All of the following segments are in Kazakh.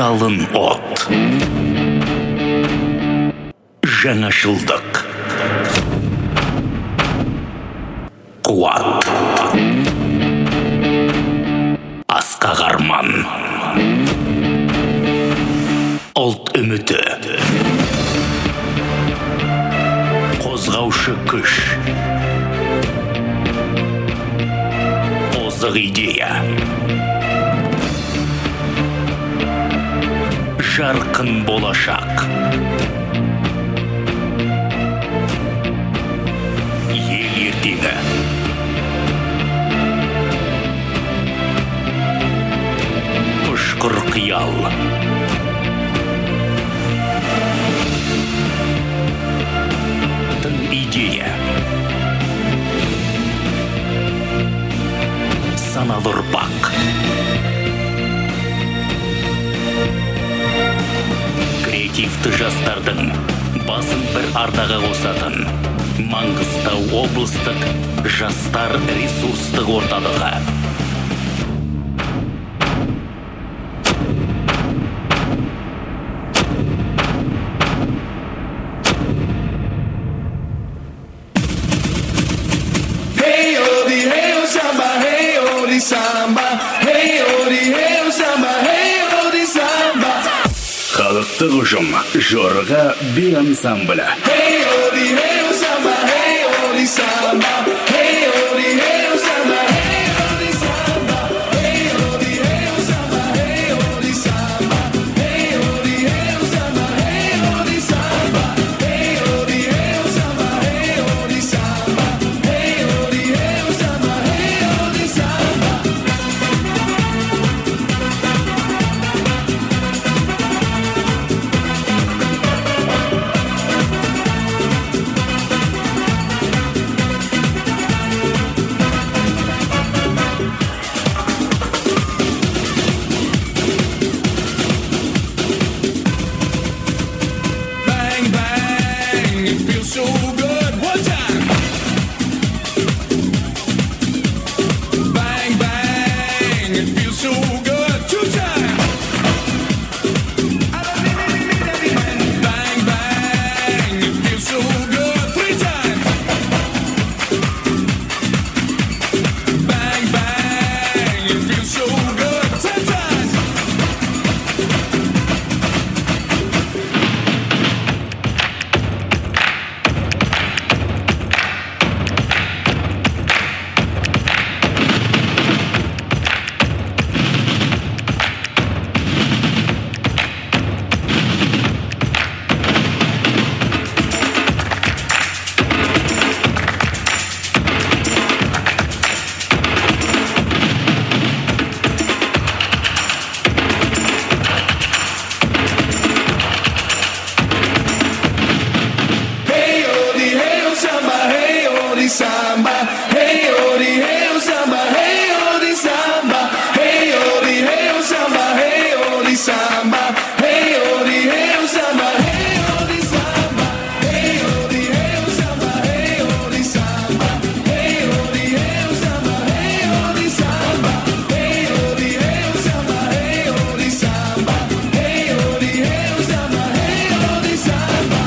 Жалын от. Жаңашылдық. Қуат. Асқақ арман. Ұлт үміті. Қозғаушы күш. Озық идея. Жарқын болашақ. Ел ертеңі. Ұшқыр қиял. Тың идея. Саналы ұрпақ. Креативті жастардың басын бір арнаға қосатын Маңғыстау облыстық жастар ресурстық орталығы. Hey, odi, hey, oh, samba, hey, odi, samba. Hey, odi, hey, oh, samba, hey, odi, samba. Халықтық ұжым «Жорға» би ансамблі. Hey, odi, hey, oh, samba, hey, odi, samba. Hey, odi, hey, oh, samba, hey, odi, samba. Hey, odi, hey, oh, samba, hey, odi, samba. Hey, odi, hey, oh, samba, hey, odi, samba. Hey, odi, hey, oh, samba, hey, odi, samba. Hey, odi, hey, oh, samba, hey, odi, samba. Bang, bang, it feels so good. One time. Bang, bang, it feels so good. Two times. Bang, bang, it feels so good. Three times. Bang, bang, it feels so good. 10 times. Hey, odi, hey, oh, samba, hey, odi, samba. Hey, odi, hey, oh, samba, hey, odi, samba. Hey, odi, hey, oh, samba, hey, odi, samba. Hey, odi, hey, oh, samba, hey, odi, samba. Hey, odi, hey, oh, samba, hey, odi, samba. Hey, odi, hey, oh, samba, hey, odi, samba. Hey, odi, hey, oh, samba, hey, odi, samba. Hey, odi, hey, oh, samba, hey, odi, samba.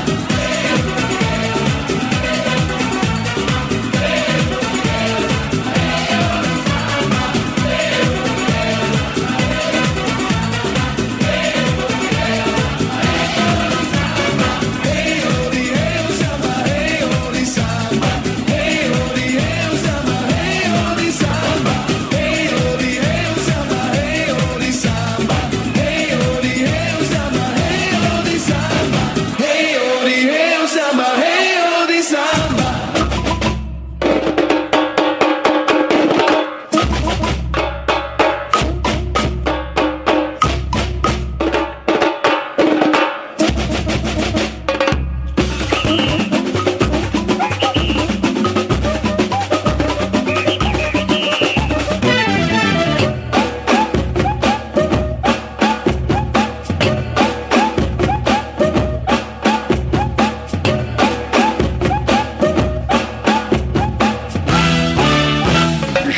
Hey, odi, hey, oh, samba, hey, odi, samba. Hey, odi, hey, oh, samba, hey, odi, samba. Hey, odi, hey, oh, samba, hey, odi, samba. Hey, odi, hey, oh, samba, hey, odi, samba. Hey, odi, hey, oh, samba, hey, odi, samba.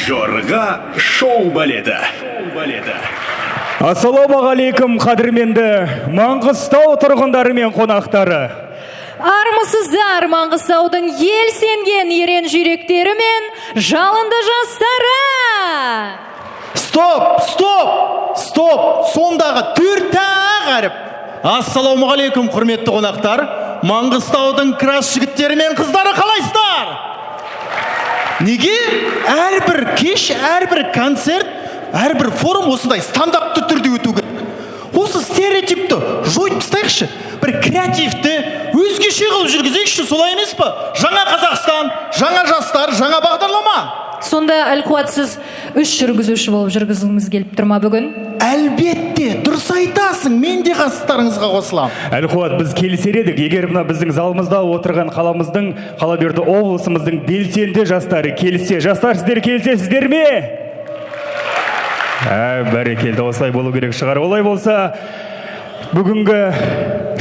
«Жорға» шоу балеті. Шоу балеті. Ассалаумағалейкум, қадірменді Маңғыстау тұрғындары мен қонақтары. Армысыздар, Маңғыстаудың ел сенген ерен жүйректері мен жалынды жастары! Стоп, стоп, стоп! Сондағы төрт-ақ әріп. Ассалаумағалейкум, құрметті қонақтар. Маңғыстаудың краш жігіттері мен қыздары, қалайсыздар? Неге әрбір кеш, әрбір концерт, әрбір форум осындай стандартты түрде өту керек? Осы стереотипті жойып тастайықшы. Бір креативті, өзгеше қылып жүргізейікші, солай емес па? Жаңа Қазақстан, жаңа жастар, жаңа бағдарлама. Сонда, Әлқуат, сіз үш жүргізуші болып жүргізгіңіз келіп тұр ма бүгін? Әлбетте, дұрыс айтасың, мен де қастарыңызға қосыламын. Әлқуат, біз келісер едік, егер мына біздің залымызда отырған қаламыздың, қала берді облысымыздың белсенді жастары келіссе. Жастар, сіздер келісесіздер ме? Ә, бәрекелді, осылай болу керек шығар. Олай болса, бүгінгі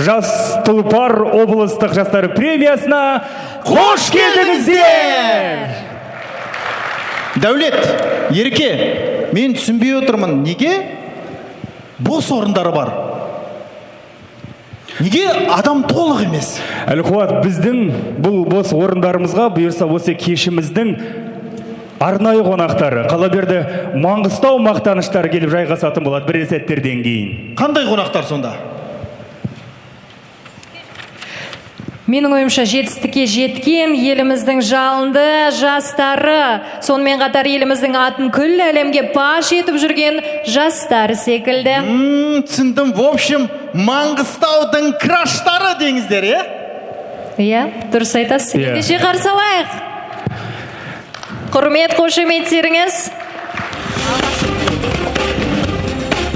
Жас тұлпар облыстық жастар премиясына қош келдіңіздер! Дәулет, Ерке, мен түсінбей отырмын, неге бос орындары бар? Неге адам толық емес? Әлқуат, біздің бұл бос орындарымызға бұйырса осы кешіміздің арнайы қонақтары, қала берді Маңғыстау мақтаныштары келіп жайғасатын болады бірер сәттерден кейін. Қандай қонақтар сонда? Менің ойымша, жетістікке жеткен еліміздің жалынды жастары, сонымен қатар еліміздің атын күллі әлемге паш етіп жүрген жастар секілді. Түсіндім. В общем, Маңғыстаудың краштары деңіздер, е? Иә, дұрыс айтасыз. Иә. Ендеше қарсы алайық. Құрмет қошеметтеріңіз.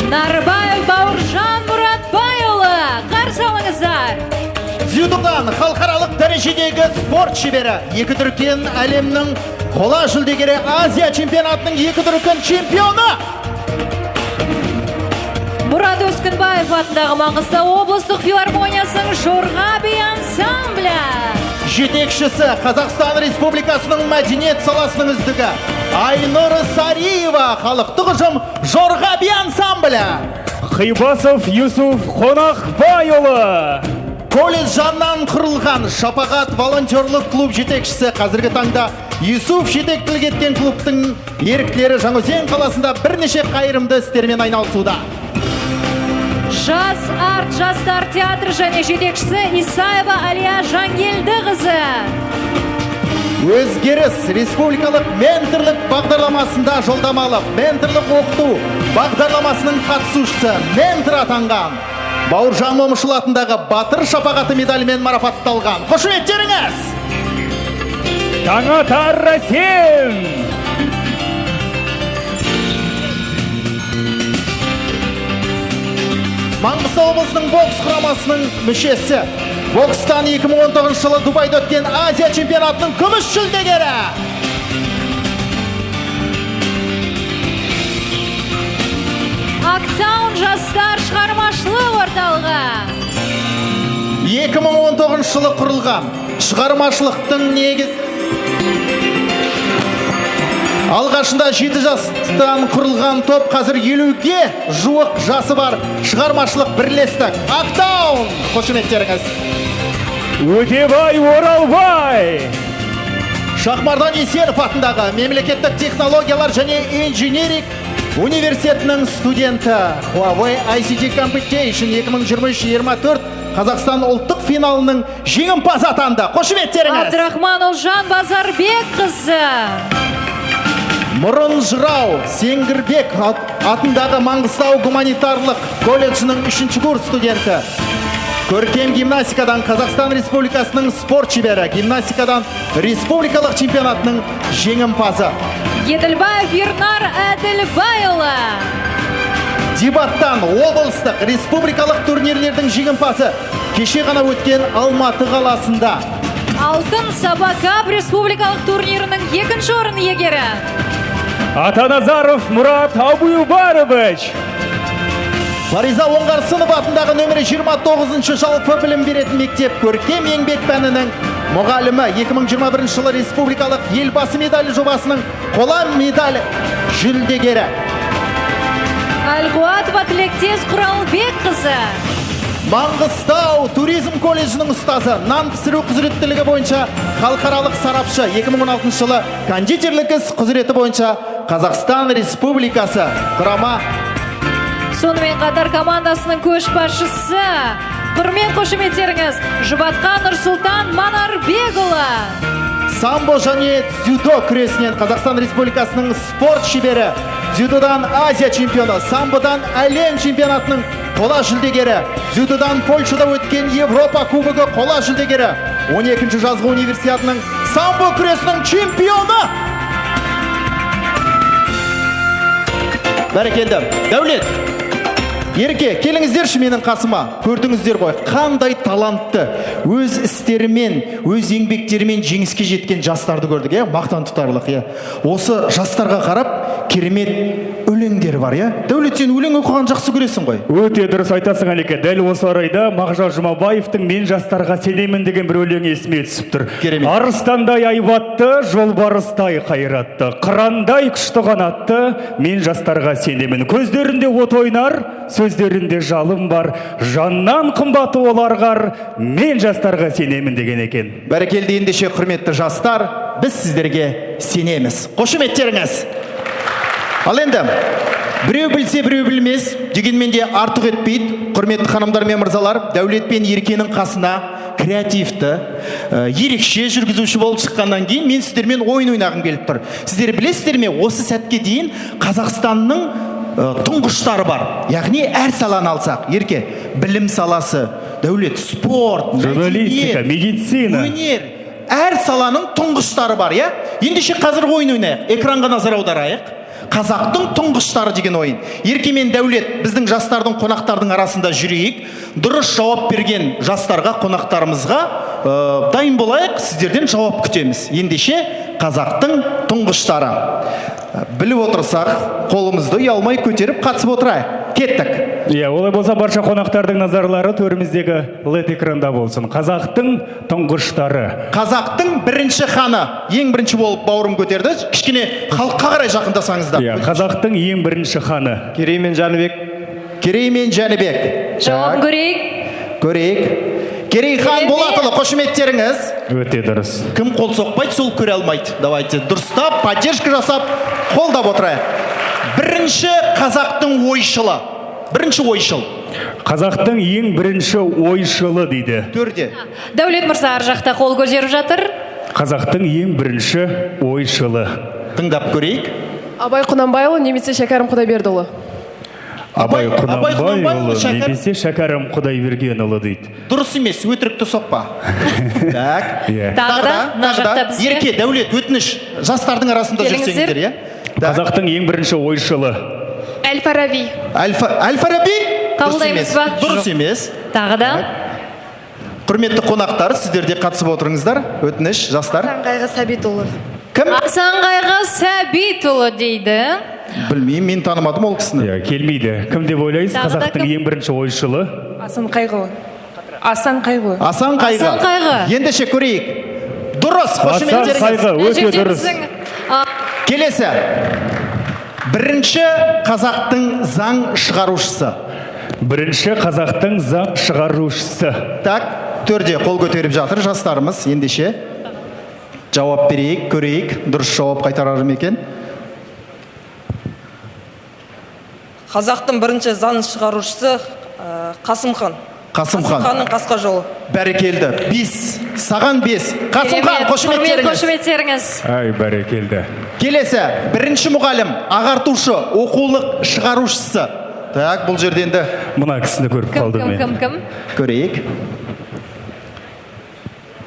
Нарбаев Бауыржан Мұратбайұлы, қарсы алыңыздар. Дзюдодан халықаралық дәрежедегі спорт шебері, екі дүркін әлемнің қола жүлдегері, Азия чемпионатының екі дүркін чемпионы. Мұрат Өскінбаев атындағы Маңғыстау облыстық филармониясының Жорға би ансамблі. Жетекшісі Қазақстан Республикасының мәдениет саласының үздігі Айнұр Сариева, халықтық ұжым Жорға би ансамблі. Қибасов Юсуф Қонақбайұлы. Колледж жанынан құрылған Шапағат волонтерлік клуб жетекшісі. Қазіргі таңда Юсуф жетекшілік еткен клубтың еріктілері Жаңаөзен қаласында бірнеше қайырымды істермен айналысуда. Жас арт жастар театры және жетекшісі Исаева Алия Жангелдіқызы. Өзгеріс республикалық менторлық бағдарламасында жолдама алып, менторлық оқыту бағдарламасының қатысушысы, ментор атанған. Бауыржан Момышұлы атындағы Батыр шапағаты медалімен марапатталған. Қошеметтеріңіз! Таңатар Әсем! Маңғыстау облысының бокс құрамасының мүшесі. Бокстан 2019 жылы Дубайда өткен Азия чемпионатының күміс жүлдегері. Актаун жастар шығармашылық орталығы. 2019 жылы құрылған шығармашылықтың негіз. Алғашында 7 жастан құрылған топ қазір 50-ге жуық жасы бар шығармашылық бірлестік. Актаун! Қошеметтеріңіз. Өтебай Оралбай! Шахмардан Есенов атындағы мемлекеттік технологиялар және инжиниринг университетінің студенті. Huawei ICT Competition 2023-24 Қазақстан ұлттық финалының жеңімпазы атанды. Қошеметтеріңіз. Абдрахман Ұлжан Базарбекқызы. Мұрын жырау Сеңгірбек атындағы Маңғыстау гуманитарлық колледжінің 3 курс студенті. Көркем гимнастикадан Қазақстан Республикасының спорт шебері, гимнастикадан республикалық чемпионатының жеңімпазы. Еділбаев Ернар Әділбайұлы. Дебаттан облыстық, республикалық турнирлердің жеңімпазы. Кеше ғана өткен Алматы қаласында. Алтын Саба Кап республикалық турнирінің екінші орын иегері. Атаназаров Мұрат Абуюбарович. Фариза Оңғарсынова атындағы нөмірі 29 жалпы білім беретін мектеп көркем еңбек пәнінің мұғалімі. 2021 жылы республикалық Елбасы медалі жобасының қола медаль жүлдегері. Әлқуатова Тілектес Құралбекқызы. Маңғыстау туризм колледжінің ұстазы, нан пісіру құзыреттілігі бойынша халықаралық сарапшы, 2016 жылы кондитерлік іс құзыреті бойынша Қазақстан Республикасы құрама. Сонымен қатар командасының көшбасшысы, құрмет қошеметтеріңіз, Жұбатқан Нұрсұлтан Манарбекұлы. Самбо және дзюдо күресінен Қазақстан Республикасының спорт шебері, дзюдодан Азия чемпионы, самбодан әлем чемпионатының қола жүлдегері, дзюдодан Польшада өткен Европа кубогы қола жүлдегері, 12 жазғы универсиаданың самбо күресінің чемпионы. Бәрекелді. Дәулет, Ерке, келіңіздерші менің қасыма. Көрдіңіздер ғой, қандай талантты, өз істерімен, өз еңбектерімен жеңіске жеткен жастарды көрдік, иә, мақтан тұтарлық, иә. Осы жастарға қарап керемет өлеңдер бар, иә. Дәулет, сен өлең оқыған жақсы көресің ғой. Өте дұрыс айтасың, Әлеке. Дәл осы орайда Мағжан Жұмабаевтың «Мен жастарға сенемін» деген бір өлеңі есіме түсіп тұр. Керемет. Арыстандай айбатты, жолбарыстай қайратты, қырандай күшті қанатты, мен жастарға сенемін. Көздерінде от ойнар, сөздерінде жалын бар, жаннан қымбаты оларға, мен жастарға сенемін деген екен. Бәрекелді, ендеше, құрметті жастар, біз сіздерге сенеміз. Қошеметтеріңіз. Ал енді біреу білсе, біреу білмес, дегенмен де артық етпейді. Құрметті ханымдар мен мырзалар, Дәулет пен Еркенің қасына креативті, ерекше жүргізуші болып шыққаннан кейін мен сіздермен ойын ойнағым келіп тұр. Сіздер білесіздер ме, осы сәтке дейін Қазақстанның тұңғыштары бар. Яғни әр саланы алсақ, Ерке, білім саласы, Дәулет, спорт, журналистика, медицина, өнер, әр саланың тұңғыштары бар, иә? Ендеше қазір ойын ойнайық. Экранға назар аударайық. Қазақтың тұңғыштары деген ойын. Ерке мен Дәулет, біздің жастардың, қонақтардың арасында жүрейік. Дұрыс жауап берген жастарға, қонақтарымызға дайын болайық, сіздерден жауап күтеміз. Ендеше қазақтың тұңғыштары. Біліп отырсақ, қолымызды ұялмай көтеріп қатысып отырайық. Кеттік. Иә, олай болса барша қонақтардың назарлары төріміздегі LED экранда болсын. Қазақтың тұңғыштары. Қазақтың бірінші ханы. Ең бірінші болып бауырым көтерді. Кішкене халыққа қарай жақындасаңыздар. Иә, қазақтың ең бірінші ханы. Керей мен Жәнібек. Керей мен Жәнібек. Жауабын көрейік. Көрейік. Керей хан Болатұлы, қошеметтеріңіз. Өте дұрыс. Кім қол соқпайды, сол көре алмайды. Давайте дұрыстап, поддержка жасап, қолдап отырайық. Бірінші қазақтың ойшылы. Бірінші ойшыл. Қазақтың ең бірінші ойшылы дейді. Төрде. Дәулет мырза ар жақта қол көтеріп жатыр. Қазақтың ең бірінші ойшылы. Тыңдап көрейік. Абай Құнанбайұлы немесе Шәкәрім Құдайбердіұлы. Абай Құнанбайұлы немесе Шәкәрім Құдайбергенұлы дейді. Дұрыс емес, өтірікті соқпа. Так. Тағы да, мына жақта бізге. Ерке, Дәулет, өтініш, жастардың арасында жүрсеңіздер, иә? Қазақтың ең бірінші ойшылы. Әл-Фараби. Әл-Фараби? Қабылдаймыз ба? Дұрыс емес. Тағы да. Құрметті қонақтар, сіздер де қатысып отырыңыздар. Өтініш, жастар. Асан Қайғы Сәбитұлы. Кім? Асан Қайғы Сәбитұлы дейді. Білмеймін, мен танымадым ол кісіні. Иә, келмейді. Кім деп ойлайсыз? Қазақтың ең бірінші ойшылы? Асан Қайғылы. Асан Қайғылы. Асан Қайғы. Асан Қайғы. Ендеше көрейік. Дұрыс, қошеметтеріңіз. Асан Қайғы, өте дұрыс. Келесі. Бірінші қазақтың заң шығарушысы. Бірінші қазақтың заң шығарушысы. Так, төрде қол көтеріп жатыр жастарымыз. Ендеше жауап берейік, көрейік, дұрыс жауап қайтарар ма екен? Қазақтың бірінші заң шығарушысы Қасым хан. Қасым хан. Қасым ханның қасқа жолы. Бәрекелді. 5. Саған 5. Қасым хан, қошеметтеріңіз. Қошеметтеріңіз. Ай, бәрекелді. Келесі, бірінші мұғалім, ағартушы, оқулық шығарушысы. Так, бұл жерде енді мына кісіні көріп қалдым мен. Кім, кім? Көрейік.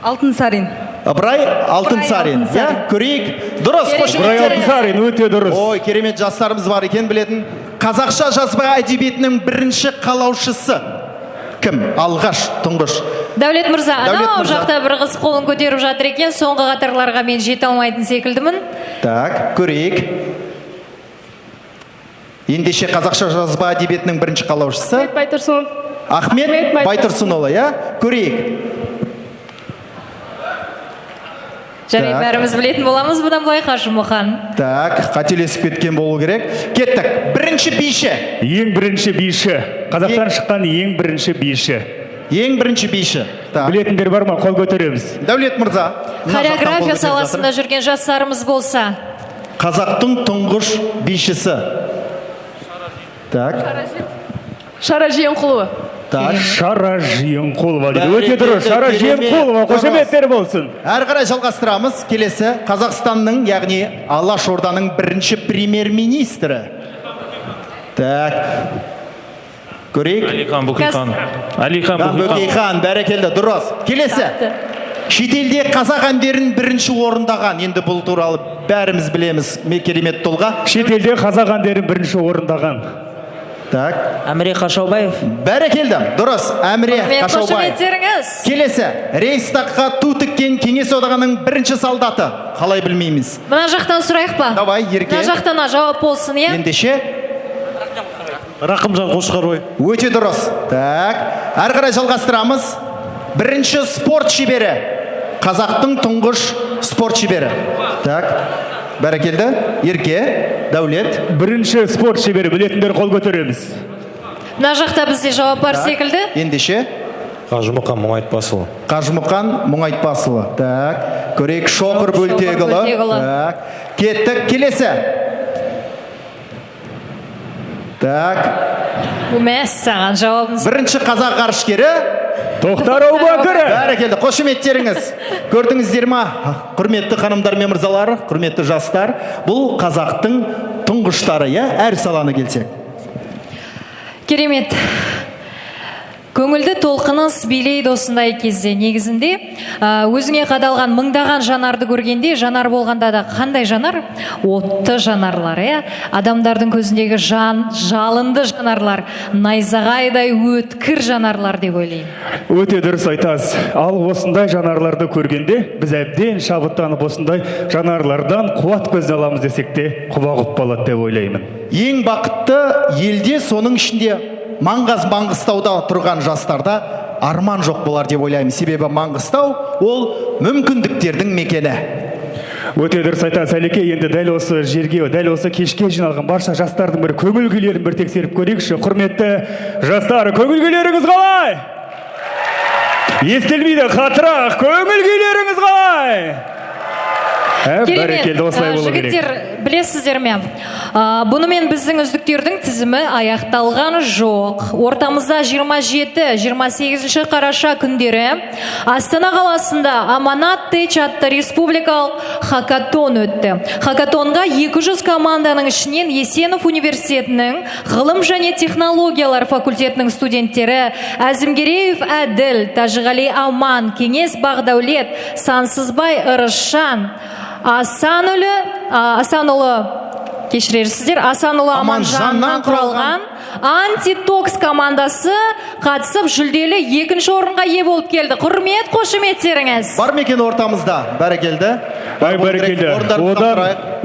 Алтынсарин. Ыбырай Алтынсарин. Иә, көрейік. Дұрыс, қошеметтеріңіз. Ыбырай Алтынсарин, өте дұрыс. Ой, керемет жастарымыз бар екен білетін. Қазақша жазба әдебиетінің бірінші қалаушысы кім? Алғаш, тұңғыш. Дәулет мырза, анау жақта бір қыз қолын көтеріп жатыр екен, соңғы қатарларға мен жете алмайтын секілдімін. Так, көрейік. Ендеше қазақша жазба әдебиетінің бірінші қалаушысы Ахмет Байтұрсынов. Ахмет Байтұрсынұлы, иә? Көрейік. Жарайды, Так. бәріміз білетін боламыз бұдан былай Қажымұқан. Так, қателесіп кеткен болу керек. Кеттік. Бірінші биші. Ең бірінші биші. Қазақтан шыққан ең бірінші биші. Ең бірінші биші. Так. Білетіндер бар ма? Қол көтереміз. Дәулет мырза. Мына жақтан қол Хореография көтеріп саласында жатыр. жүрген жастарымыз болса. Қазақтың тұңғыш бишісі. Так. Шара Жиенқұлова. Так. Шара Жиенқұлова дейді. Өте Бәрекелді, дұрыс. Шара керемет. Жиенқұлова. Дұрыс. Қошеметтер болсын. Әрі қарай жалғастырамыз. Келесі Қазақстанның, яғни Алаш Орданың бірінші премьер-министрі. Так. Көрейік. Әлихан Бөкейхан. Әлихан Хан Бөкейхан. Бөкейхан, бәрекелді, дұрыс. Келесі. Тапты. Шетелде қазақ әндерін бірінші орындаған. Енді бұл туралы бәріміз білеміз. Керемет тұлға. Шетелде қазақ әндерін бірінші орындаған. Так. Әміре Қашаубаев. Бәрекелді, дұрыс. Әміре Құрмет Қашаубаев. қошеметтеріңіз. Келесі, Рейхстагқа ту тіккен Кеңес Одағының бірінші солдаты. Қалай білмейміз? Мына жақтан сұрайық па? Давай, Ерке. Мына жақтан жауап болсын, иә? Ендеше, Рақымжан Қошқарбай. Өте дұрыс. Так, әрі қарай жалғастырамыз. Бірінші спорт шебері. Қазақтың тұңғыш спорт шебері. Так, бәрекелді. Ерке, Дәулет. Бірінші спорт шебері, білетіндер қол көтереміз. Мына жақта бізде жауап бар Так, секілді. Ендеше, Қажымұқан Мұңайтпасұлы. Қажымұқан Мұңайтпасұлы. Так, көрейік, Шоқыр Бөлтекұлы. Бөлтекұлы. Так, кеттік, келесі. Так, Мәссаған, жауабыңыз. Бірінші қазақ ғарышкері Тоқтар Әубәкіров. Бәрекелді, қошеметтеріңіз. Көрдіңіздер ма, құрметті ханымдар мен мырзалар, құрметті жастар, бұл қазақтың тұңғыштары, иә, әр саланы келсек. Керемет. Көңілді толқыныс билейді осындай кезде. Негізінде, өзіңе қадалған мыңдаған жанарды көргенде, жанар болғанда да қандай жанар? Отты жанарлар, иә? Адамдардың көзіндегі жалынды жанарлар, найзағайдай өткір жанарлар деп ойлаймын. Өте дұрыс айтасыз. Ал осындай жанарларды көргенде біз әбден шабыттанып осындай жанарлардан қуат көзін аламыз десек те құба құп болады деп ойлаймын. Ең бақытты елде, соның ішінде Маңғаз Маңғыстауда тұрған жастарда арман жоқ болар деп ойлаймын. Себебі Маңғыстау ол мүмкіндіктердің мекені. Өте дұрыс айтасыз, Әлеке. Енді дәл осы жерге, дәл осы кешке жиналған барша жастардың бір көңіл күйлерін бір тексеріп көрейікші. Құрметті жастар, көңіл күйлеріңіз қалай? Естілмейді, қаттырақ. Көңіл күйлеріңіз қалай? Бәрекелді, осылай болу керек. Жігіттер, білесіздер ме? Бұнымен біздің үздіктердің тізімі аяқталған жоқ. Ортамызда 27-28 қараша күндері Астана қаласында Аманат Tech атты республикалық хакатон өтті. Хакатонға 200 команданың ішінен Есенов университетінің ғылым және технологиялар факультетінің студенттері Әзімгереев Әділ, Тәжіғали Аман, Кеңес Бағдәулет, Сансызбай Ырысжан, Асанұлы, кешірерсіздер, Асанұлы Аманжаннан құралған Антитокс командасы қатысып жүлделі екінші орынға ие болып келді. Құрмет қошеметтеріңіз. Бар ма екен ортамызда? Бәрекелді. Ай, бәрекелді.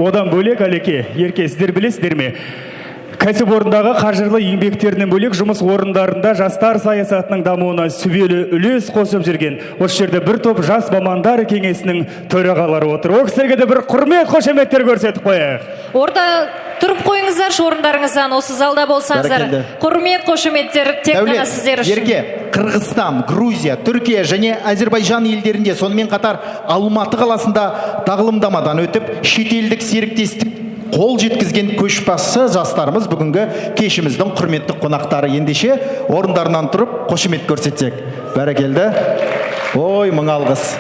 Одан бөлек, Әлеке, Ерке, сіздер білесіздер ме? Кәсіпорындағы қажырлы еңбектерінен бөлек жұмыс орындарында жастар саясатының дамуына сүбелі үлес қосып жүрген осы жерде бір топ жас мамандар кеңесінің төрағалары отыр. Ол кісілерге де бір құрмет қошеметтер көрсетіп қояйық. Орта тұрып қойыңыздаршы орындарыңыздан, осы залда болсаңыздар. Бәрекелді. Құрмет қошеметтер тек қана Дәулет, сіздер үшін. Ерке, Қырғызстан, Грузия, Түркия және Әзербайжан елдерінде, сонымен қатар Алматы қаласында тағылымдамадан өтіп, шетелдік серіктестік қол жеткізген көшбасшы жастарымыз бүгінгі кешіміздің құрметті қонақтары. Ендеше орындарынан тұрып қошемет көрсетсек. Бәрекелді. Ой, мың алғыс.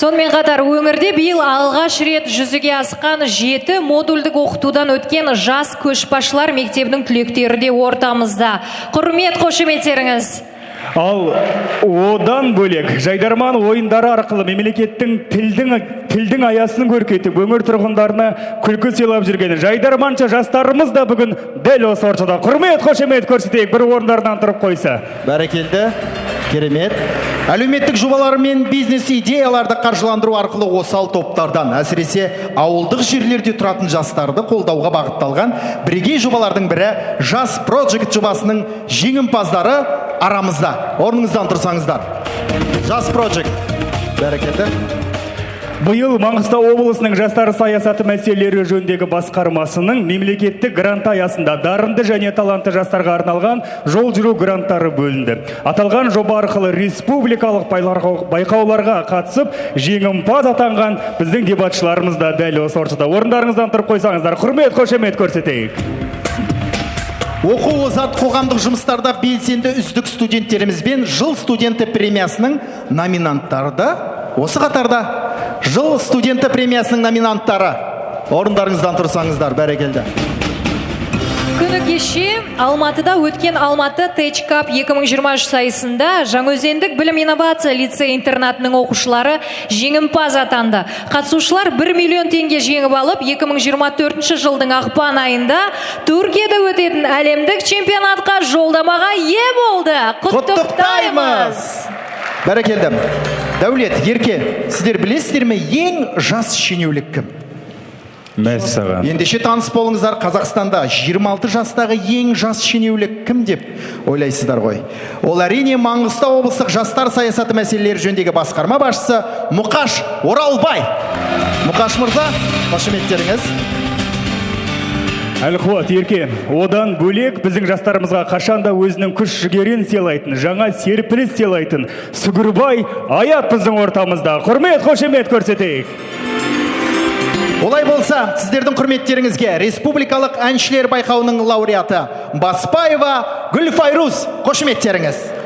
Сонымен қатар өңірде биыл алғаш рет жүзеге асқан 7 модульдік оқытудан өткен жас көшбасшылар мектебінің түлектері де ортамызда. Құрмет қошеметтеріңіз. Ал одан бөлек жайдарман ойындары арқылы мемлекеттің тілдің аясын көркейтіп, өңір тұрғындарына күлкі сыйлап жүрген жайдарманша жастарымыз да бүгін дәл осы ортада. Құрмет қошемет көрсетейік, бір орындарынан тұрып қойса. Бәрекелді, керемет. Әлеуметтік жобалар мен бизнес идеяларды қаржыландыру арқылы осал топтардан, әсіресе ауылдық жерлерде тұратын жастарды қолдауға бағытталған бірегей жобалардың бірі Жас Project жобасының жеңімпаздары арамызда. Орныңыздан тұрсаңыздар. Жас Project. Бәрекелді. Биыл Маңғыстау облысының жастар саясаты мәселелері жөніндегі басқармасының мемлекеттік гранты аясында дарынды және талантты жастарға арналған жол жүру гранттары бөлінді. Аталған жоба арқылы республикалық байқауларға қатысып, жеңімпаз атанған біздің дебатшыларымыз да дәл осы ортада. Орындарыңыздан тұрып қойсаңыздар, құрмет, қошемет көрсетейік. Оқу озат, қоғамдық жұмыстарда белсенді үздік студенттерімізбен Жыл студенті премиясының номинанттары да осы қатарда. Жыл студенті премиясының номинанттары, орындарыңыздан тұрсаңыздар, бәрекелді. Күні кеше Алматыда өткен Алматы Tech Cup 2023 сайысында Жаңаөзендік білім инновация лицей интернатының оқушылары жеңімпаз атанды. Қатысушылар 1 миллион теңге жеңіп алып, 2024 жылдың ақпан айында Түркияда өтетін әлемдік чемпионатқа жолдамаға ие болды. Құттықтаймыз! Бәрекелді. Дәулет, Ерке, сіздер білесіздер ме, ең жас шенеунік кім? Мәссаған. Ендеше таныс болыңыздар, Қазақстанда 26 жастағы ең жас шенеунік кім деп ойлайсыздар ғой? Ол, әрине, Маңғыстау облыстық жастар саясаты мәселелері жөніндегі басқарма басшысы Мұқаш Оралбай. Мұқаш мырза, қошеметтеріңіз. Әлқуат, Ерке, одан бөлек біздің жастарымызға қашанда өзінің күш жігерін сыйлайтын, жаңа серпіліс сыйлайтын Сүгірбай Аят біздің ортамызда. Құрмет, қошемет көрсетейік. Олай болса, сіздердің құрметтеріңізге республикалық әншілер байқауының лауреаты Баспаева Гүлфайруз, қошеметтеріңіз.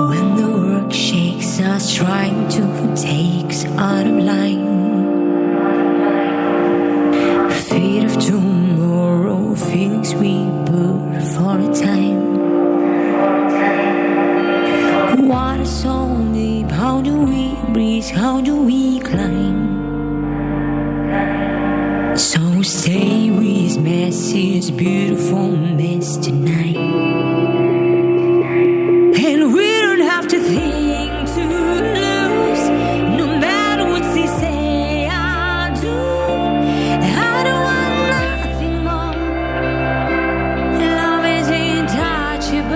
When the world shakes us, trying to take us out of line. Fear of tomorrow, feelings we put for a time. Water so deep, how do we breathe? How do we climb? So stay with me, this beautiful mess tonight. And we don't have to think to lose, no matter what they say I do. I don't want nothing more. Love is untouchable,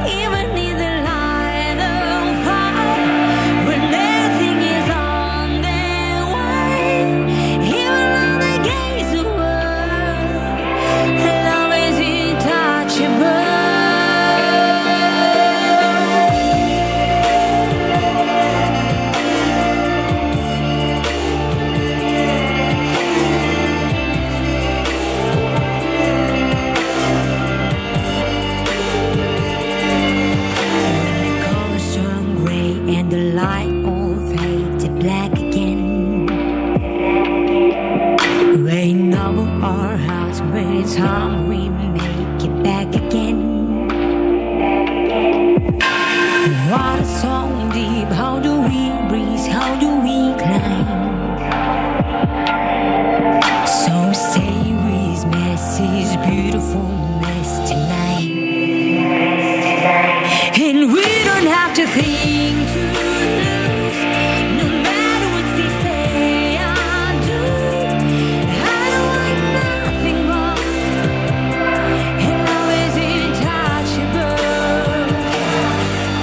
even in the light of fire, when everything is on their way, even on the gates of world, love is untouchable. When the colors turn gray and the light all fade to black again. Rain over our hearts, but it's time we make it back again. Water so deep, how do we breathe? How do we climb? So stay with me, this beautiful mess tonight. And we don't have to think to lose, no matter what they say I do. I don't want nothing more. And love is untouchable,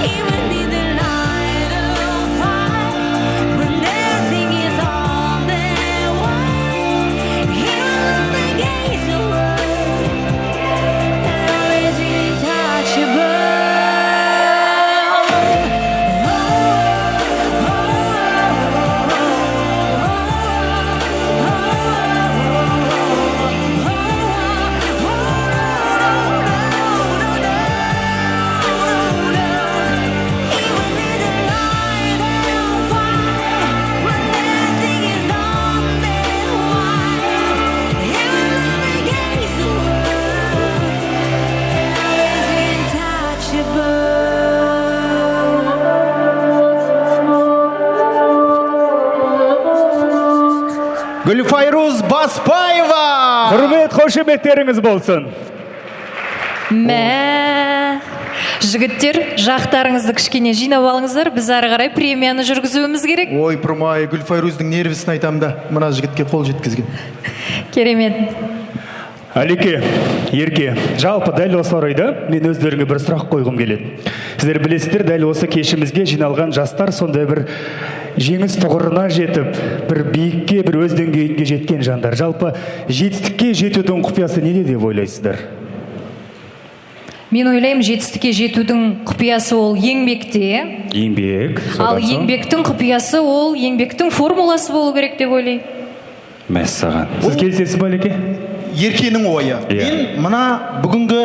even in the light of fire, when everything is on their way, even on the gates of world, love is untouchable. Гүлфайруз Баспаева. Құрмет, қошеметтеріңіз болсын. Мә. Жігіттер, жақтарыңызды кішкене жинап алыңыздар, біз ары қарай премияны жүргізуіміз керек. Ой, пырмай, Гүлфайруздің нервісін айтамын да, мына жігітке қол жеткізген. Керемет. Әлеке, Ерке, жалпы дәл осы орайда мен өздеріңе бір сұрақ қойғым келеді. Сіздер білесіздер, дәл осы кешімізге жиналған жастар сондай бір жеңіс тұғырына жетіп, бір биікке, бір өз деңгейіне жеткен жандар. Жалпы жетістікке жетудің құпиясы неде деп ойлайсыздар? Мен ойлаймын, жетістікке жетудің құпиясы ол еңбекте. Еңбек. Ал еңбектің құпиясы ол еңбектің формуласы болу керек деп ойлаймын. Мәссаған. Сіз келісесіз бе, Әлеке? Еркенің ойы. Иә. Мен мына бүгінгі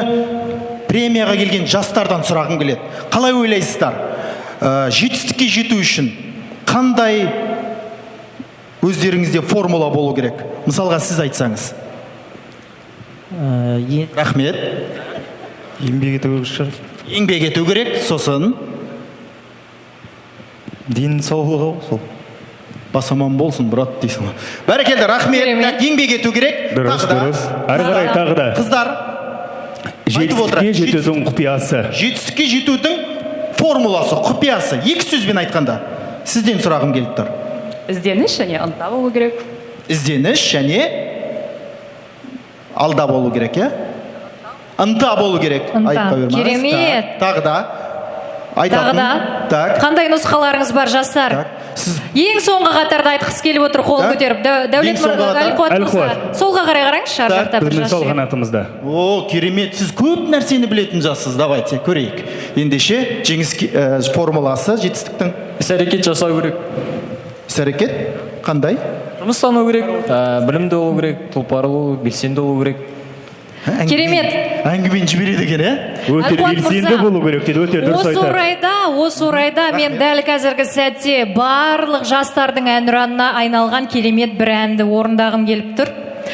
премияға келген жастардан сұрағым келеді. Қалай ойлайсыздар? Жетістікке жету үшін қандай өздеріңізде формула болу керек? Мысалға сіз айтсаңыз. Рахмет. Еңбек ету керек шығар. Еңбек ету керек, сосын денсаулығы сол. Бас аман болсын, брат дейсің ғой. Бәрекелді, рахмет. Керемет. Так, еңбек ету керек. Дұрыс, Тағы да. дұрыс. Әрі қарай тағы да. Қыздар, айтып Жетістікке отырайық. жетудің құпиясы. Жетістікке жетудің формуласы, құпиясы. Екі сөзбен айтқанда, сізден сұрағым келіп тұр. Ізденіс және ынта болу керек. Ізденіс және алда болу керек, иә? Ынта болу керек. Ынта. Айтпа бермеңіз. Керемет. Так, тағы да. Тағы Айтатын. да. Так. Қандай нұсқаларыңыз бар, жастар? Так. Сіз Ең соңғы қатарда айтқысы келіп отыр, қолын Так. көтеріп. Дәулет Ең соңғы қатар. Әлқуат мырза, Әлқуат. солға қарай қараңызшы, ар Так, жақта бір Біздің жас сол жігіт. қанатымызда. О, керемет. Сіз көп нәрсені білетін жассыз. Давайте көрейік. Ендеше жеңіс формуласы жетістіктің. Іс әрекет жасау керек. Іс әрекет қандай? Жұмыстану керек, білімді болу керек, тұлпарлы болу, белсенді болу керек. Керемет. Әңгімені жібереді екен, ә? Өте Әлқуат белсенді мырза, болу керек дейді, өте дұрыс Осы айтады. орайда, осы орайда мен дәл қазіргі сәтте барлық жастардың әнұранына айналған керемет бір әнді орындағым келіп тұр.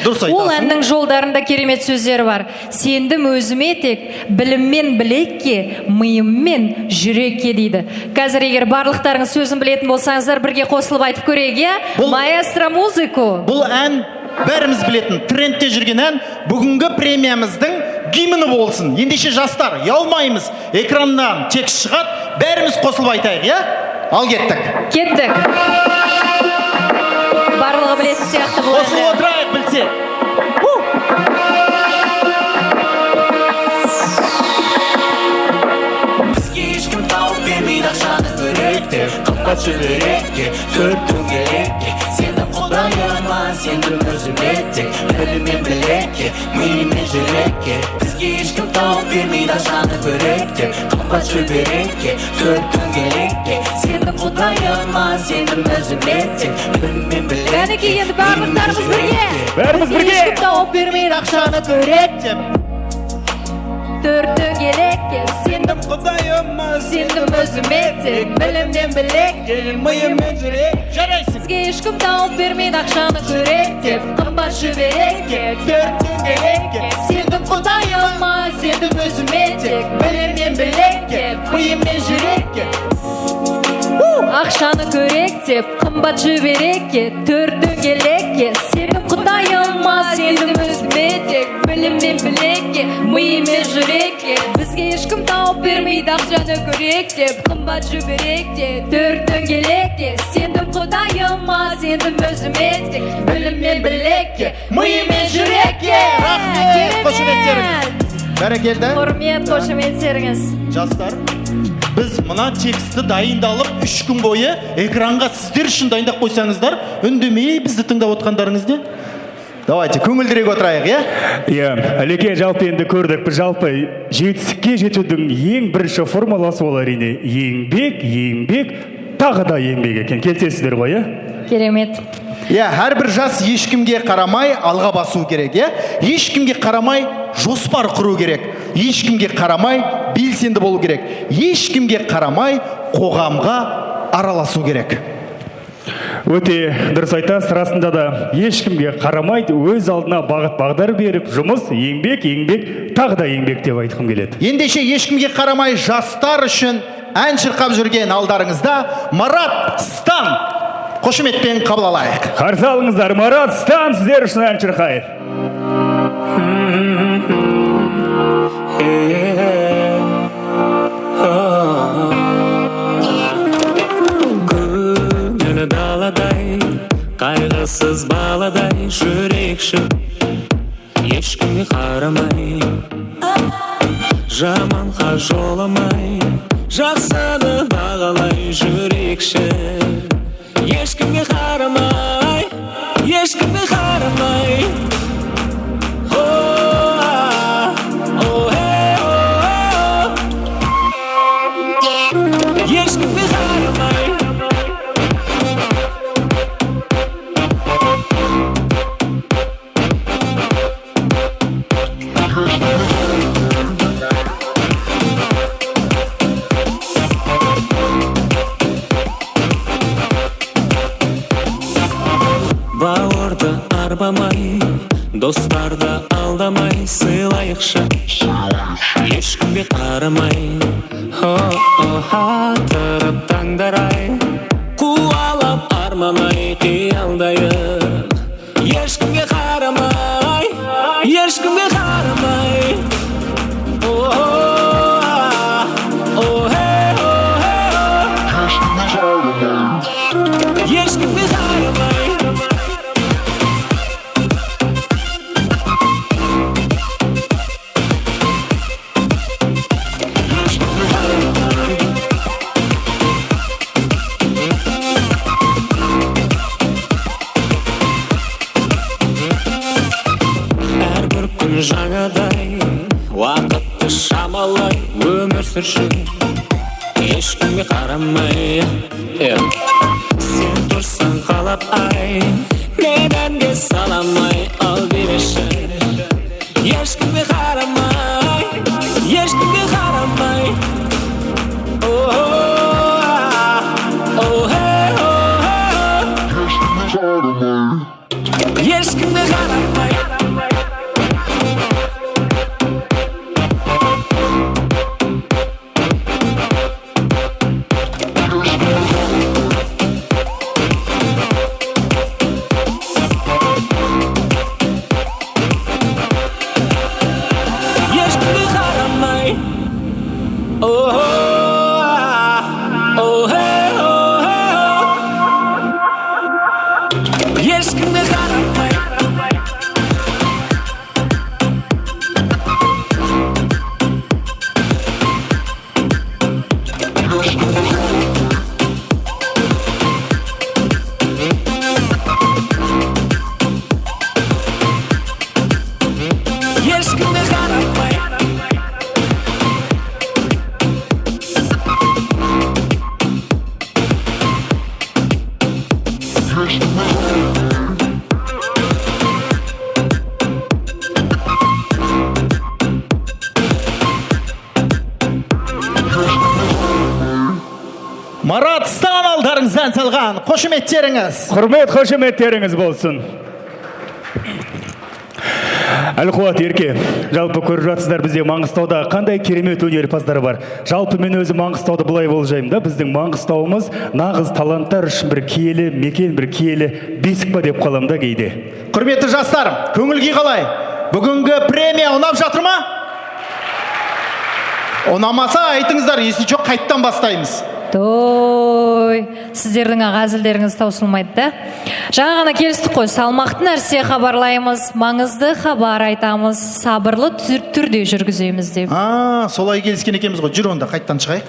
Дұрыс Ол айтасың. әннің жолдарында керемет сөздері бар. Сендім өзіме тек, біліммен білекке, миыммен жүрекке дейді. Қазір егер барлықтарыңыз сөзін білетін болсаңыздар, бірге қосылып айтып көрейік, иә? Бұл- Маэстро музыку. Бұл ән бәріміз білетін, трендте жүрген ән, бүгінгі премиямыздың гимні болсын. Ендеше жастар, ұялмаймыз. Экраннан текст шығады, бәріміз қосылып айтайық, иә? Ал кеттік. Кеттік. Барлығы білетін сияқты бұл Қосылып әнді. отырайық, білсе. Бізге ешкім тауып бермейді ақшаны өректеп, қымбат шүберекке, төрт дөңгелекке. Сендім құдайыма, сендім өзіме тек, біліммен білекке, миыммен жүрекке. Бізге ешкім тауып бермейді ақшаны өректеп, қымбат шүберекке, төрт дөңгелекке. Сендім құдайыма, сендім өзіме тек, біліммен білекке, Кәнекей, енді барлықтарымыз бірге. Бәріміз Бізге бірге. ешкім тауып бермейді Ақшаны өректеп, төрт дөңгелекке. Сендім Құдайыма, сендім өзіме тек, білімнен білекке, миыммен жүрек. Жарайсың. Бізге ешкім тауып бермейді ақшаны көректеп, қымбат шүберекке, Төрт дөңгелекке. Сендім құдайыма, сендім өзіме тек, білімнен білекке, Миыммен жүрекке. Ақшаны көректеп, қымбат шүберекке, төрт дөңгелекке. Сендім құдайыма, сендім өзіме тек, білімнен білекке, миыммен жүрекке. Бізге ешкім тауып бермейді ақшаны көректеп, қымбат шүберекте, төрт дөңгелекке. Сендім құдайыма, сендім өзіме тек, біліммен білекке, миыммен жүрекке. Рахмет, қошеметтеріңіз. Бәрекелді. Құрмет, қошеметтеріңіз. Жастар, біз мына текстті дайындалып 3 күн бойы экранға сіздер үшін дайындап қойсаңыздар, үндемей бізді тыңдап отқандарыңыз не? Давайте, көңілдірек отырайық, иә? Иә, Әлеке, жалпы енді көрдік, біз жалпы жетістікке жетудің ең бірінші формуласы ол әрине еңбек, еңбек, тағы да еңбек екен. Келісесіздер ғой, иә? Керемет. Иә, әрбір жас ешкімге қарамай алға басу керек, иә? Ешкімге қарамай жоспар құру керек. Ешкімге қарамай белсенді болу керек. Ешкімге қарамай қоғамға араласу керек. Өте дұрыс айтасыз, расында да ешкімге қарамай өз алдына бағыт бағдар беріп, жұмыс, еңбек, еңбек, тағы да еңбек деп айтқым келеді. Ендеше ешкімге қарамай жастар үшін ән шырқап жүрген алдарыңызда Марат Стан. Қошеметпен қабыл алайық. Қарсы алыңыздар, Марат Стан сіздер үшін ән шырқайды. Ешкімге қарамай, жаманға жоламай, жақсыны бағалай жүрекші. Ешкімге қарамай, ешкімге қарамай. О, о, о, ешкімге қарамай. Бауырды арбамай, достарды алдамай, сыйлайықшы, ешкімге қарамай. Атырып таңдар ай, қуалап арман-ай, қиялдайық. Ешкімге қарамай, ешкімге қарамай. Ешкімге қарамай. Әрбір күн жаңадай, уақытты шамалай, өмір сүрші, ешкімге қарамай. Сен тұрсаң қалап ай, мен әнге саламай, ал береші. Ешкімге қарамай, ешкімге қарамай. Ешкімге қарамай. Ешкімге қарамай. Ешкімге қарамай. Ешкімге қарамай. Марат Стан алдарыңыздан салған қошеметтеріңіз. Құрмет қошеметтеріңіз болсын. Әлқуат, Ерке, жалпы көріп жатсыздар, бізде Маңғыстауда қандай керемет өнерпаздар бар. Жалпы мен өзім Маңғыстауды былай болжаймын да, біздің Маңғыстауымыз нағыз таланттар үшін бір киелі мекен, бір киелі бесік па деп қаламын да кейде. Құрметті жастар, көңіл күй қалай? Бүгінгі премия ұнап жатыр ма? Ұнамаса айтыңыздар, если жоқ қайттан бастаймыз. Той, сіздердің аға әзілдеріңіз таусылмайды да. Жаңа ғана келістік қой, салмақты нәрсе хабарлаймыз, маңызды хабар айтамыз, сабырлы түрде жүргіземіз деп. Солай келіскен екенбіз ғой, жүр онда қайттан шығайық.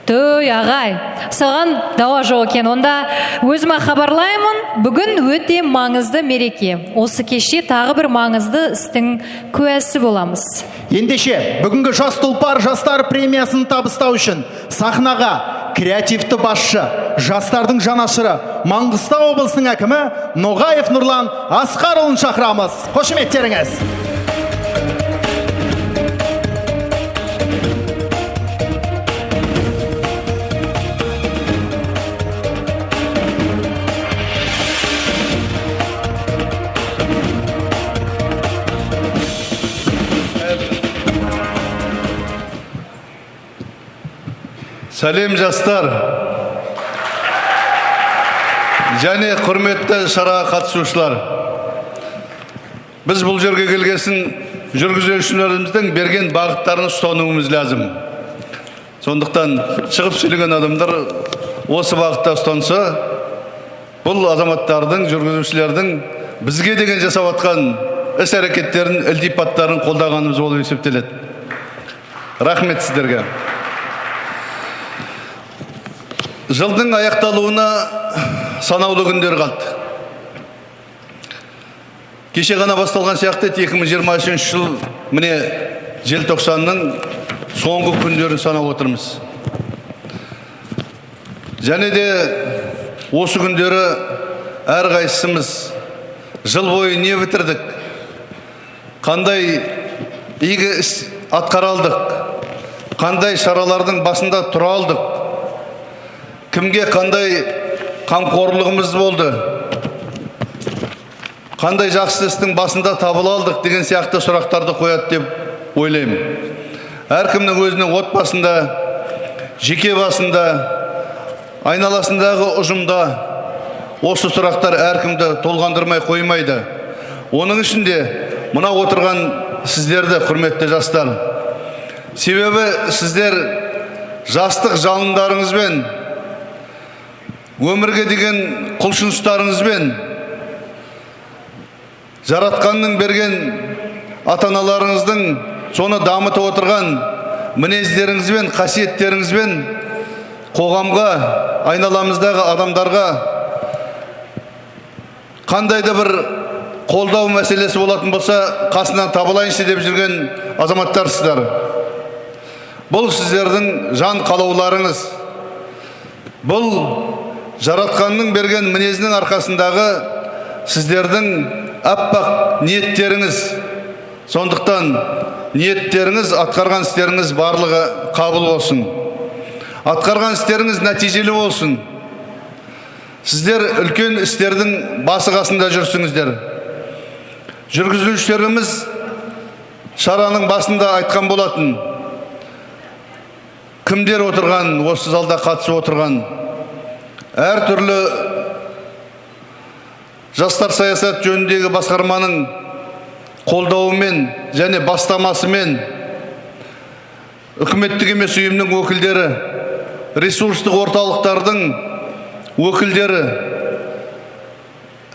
Той, ағай, саған дауа жоқ екен. Онда өзіме хабарлаймын, бүгін өте маңызды мереке. Осы кеште тағы бір маңызды істің куәсі боламыз. Ендеше, бүгінгі Жас тұлпар жастар премиясын табыстау үшін сахнаға креативті басшы, жастардың жанашыры, Маңғыстау облысының әкімі Ноғаев Нұрлан Асқарұлын шақырамыз. Қошеметтеріңіз. Сәлем жастар және құрметті шараға қатысушылар. Біз бұл жерге келгесін жүргізушілеріміздің берген бағыттарын ұстануымыз лазым. Сондықтан шығып сөйлеген адамдар осы бағытта ұстанса, бұл азаматтардың, жүргізушілердің бізге деген жасап жатқан іс әрекеттерін, ілтипаттарын қолдағанымыз болып есептеледі. Рахмет сіздерге. Жылдың аяқталуына санаулы күндер қалды. Кеше ғана басталған сияқты 2023 жыл міне желтоқсанның соңғы күндерін санап отырмыз. Және де осы күндері әрқайсымыз жыл бойы не бітірдік, қандай игі іс атқара алдық, қандай шаралардың басында тұра алдық, кімге қандай қамқорлығымыз болды, қандай жақсы істің басында табыла алдық деген сияқты сұрақтарды қояды деп ойлаймын. Әркімнің өзінің отбасында, жеке басында, айналасындағы ұжымда осы сұрақтар әркімді толғандырмай қоймайды. Оның ішінде мына отырған сіздерді, құрметті жастар. Себебі сіздер жастық жалындарыңызбен, өмірге деген құлшыныстарыңызбен, жаратқанның берген ата-аналарыңыздың соны дамытып отырған мінездеріңізбен, қасиеттеріңізбен қоғамға, айналамыздағы адамдарға қандай да бір қолдау мәселесі болатын болса, қасынан табылайыншы деп жүрген азаматтарсыздар. Бұл сіздердің жан қалауларыңыз. Бұл жаратқанның берген мінезінің арқасындағы сіздердің аппақ ниеттеріңіз. Сондықтан ниеттеріңіз, атқарған істеріңіз барлығы қабыл болсын. Атқарған істеріңіз нәтижелі болсын. Сіздер үлкен істердің басы қасында жүрсіңіздер. Жүргізушілеріміз шараның басында айтқан болатын. Кімдер отырған, осы залда қатысып отырған, әртүрлі жастар саясат жөніндегі басқарманың қолдауымен және бастамасымен үкіметтік емес ұйымның өкілдері, ресурстық орталықтардың өкілдері,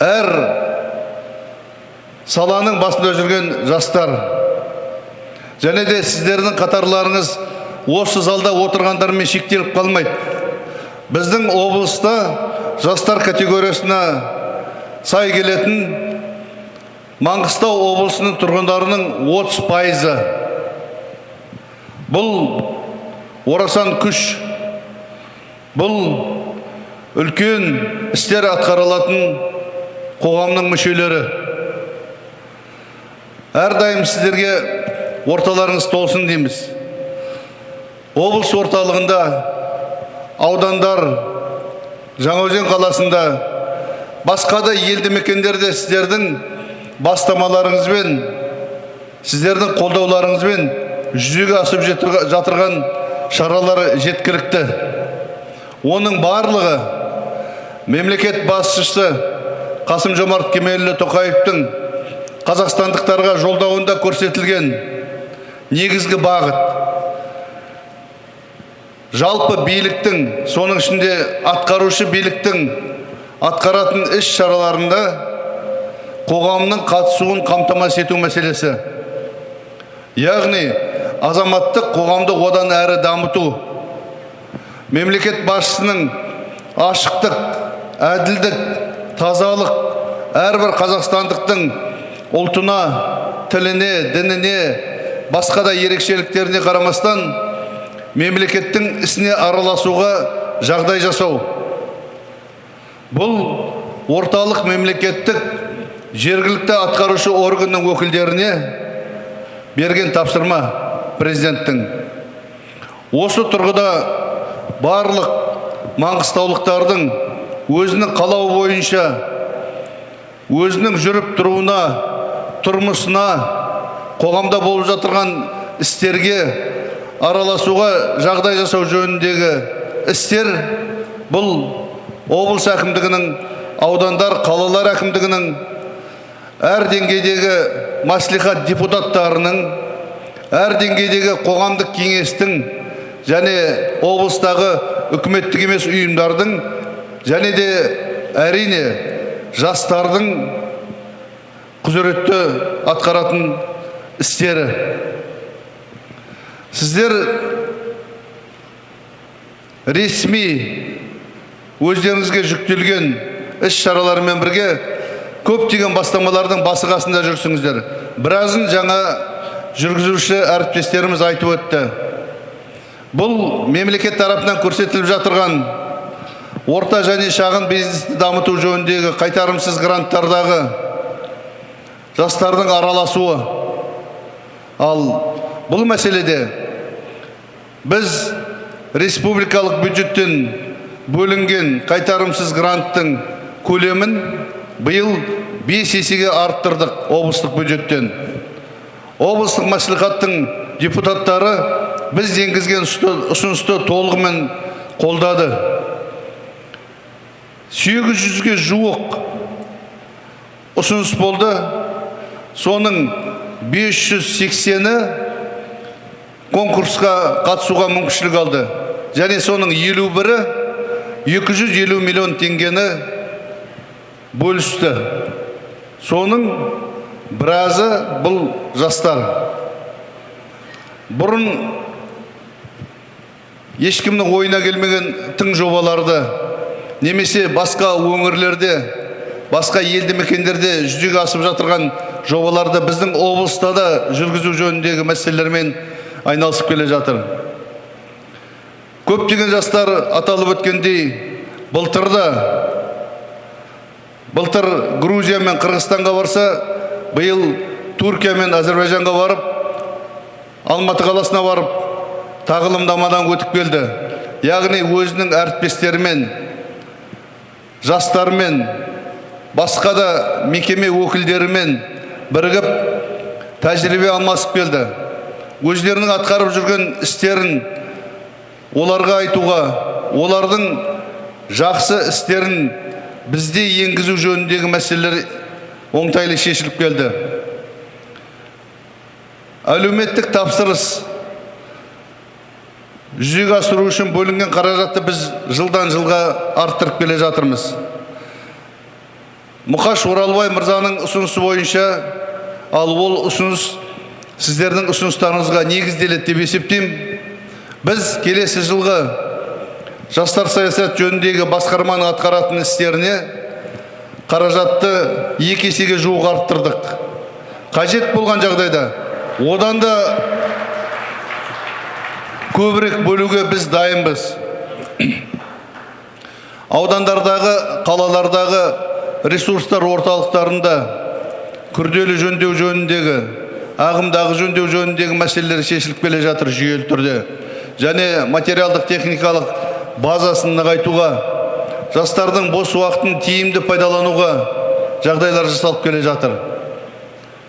әр саланың басында жүрген жастар және де сіздердің қатарларыңыз осы залда отырғандармен шектеліп қалмайды. Біздің облыста жастар категориясына сай келетін Маңғыстау облысының тұрғындарының 30%. Бұл орасан күш. Бұл үлкен істер атқарылатын қоғамның мүшелері. Әрдайым сіздерге орталарыңыз толсын дейміз. Облыс орталығында, аудандар, Жаңаөзен қаласында, басқа да елді мекендерде сіздердің бастамаларыңызбен, сіздердің қолдауларыңызбен жүзеге асып жатырған шаралар жеткілікті. Оның барлығы мемлекет басшысы Қасым-Жомарт Кемелұлы Тоқаевтың қазақстандықтарға жолдауында көрсетілген негізгі бағыт. Жалпы биліктің, соның ішінде атқарушы биліктің атқаратын іс шараларында қоғамның қатысуын қамтамасыз ету мәселесі. Яғни азаматтық қоғамды одан әрі дамыту. Мемлекет басшысының ашықтық, әділдік, тазалық әрбір қазақстандықтың ұлтына, тіліне, дініне, басқа да ерекшеліктеріне қарамастан мемлекеттің ісіне араласуға жағдай жасау. Бұл орталық мемлекеттік жергілікті атқарушы органның өкілдеріне берген тапсырма президенттің. Осы тұрғыда барлық маңғыстаулықтардың өзінің қалауы бойынша өзінің жүріп тұруына, тұрмысына, қоғамда болып жатырған істерге араласуға жағдай жасау жөніндегі істер бұл облыс әкімдігінің, аудандар, қалалар әкімдігінің, әр деңгейдегі мәслихат депутаттарының, әр деңгейдегі қоғамдық кеңестің және облыстағы үкіметтік емес ұйымдардың және де әрине жастардың құзыретті атқаратын істері. Сіздер ресми өздеріңізге жүктелген іс шаралармен бірге көптеген бастамалардың басы қасында жүрсіңіздер. Біразын жаңа жүргізуші әріптестеріміз айтып өтті. Бұл мемлекет тарапынан көрсетіліп жатырған орта және шағын бизнесті дамыту жөніндегі қайтарымсыз гранттардағы жастардың араласуы. Ал бұл мәселеде біз республикалық бюджеттен бөлінген қайтарымсыз гранттың көлемін биыл 5 есеге арттырдық облыстық бюджеттен. Облыстық мәслихаттың депутаттары біз енгізген ұсынысты толығымен қолдады. 800-ге жуық ұсыныс болды. Соның 580-і конкурсқа қатысуға мүмкіншілік алды. Және соның 51-і 250 миллион теңгені бөлісті. Соның біразы бұл жастар. Бұрын ешкімнің ойына келмеген тың жобаларды немесе басқа өңірлерде, басқа елді мекендерде жүзеге асып жатырған жобаларды біздің облыста да жүргізу жөніндегі мәселелермен айналысып келе жатыр. Көптеген жастар аталып өткендей, былтыр Грузия мен Қырғызстанға барса, биыл Түркия мен Әзербайжанға барып, Алматы қаласына барып, тағылымдамадан өтіп келді. Яғни өзінің әріптестерімен, жастармен, басқа да мекеме өкілдерімен бірігіп тәжірибе алмасып келді. Өздерінің атқарып жүрген істерін оларға айтуға, олардың жақсы істерін бізде енгізу жөніндегі мәселелер оңтайлы шешіліп келді. Әлеуметтік тапсырыс жүзеге асыру үшін бөлінген қаражатты біз жылдан жылға арттырып келе жатырмыз. Мұқаш Оралбай мырзаның ұсынысы бойынша, ал ол ұсыныс сіздердің ұсыныстарыңызға негізделеді деп есептеймін. Біз келесі жылғы жастар саясат жөніндегі басқарманың атқаратын істеріне қаражатты 2 есеге жуық арттырдық. Қажет болған жағдайда одан да көбірек бөлуге біз дайынбыз. Аудандардағы, қалалардағы ресурстар орталықтарында күрделі жөндеу жөніндегі, ағымдағы жөндеу жөніндегі мәселелер шешіліп келе жатыр жүйелі түрде. Және материалдық техникалық базасын нығайтуға, жастардың бос уақытын тиімді пайдалануға жағдайлар жасалып келе жатыр.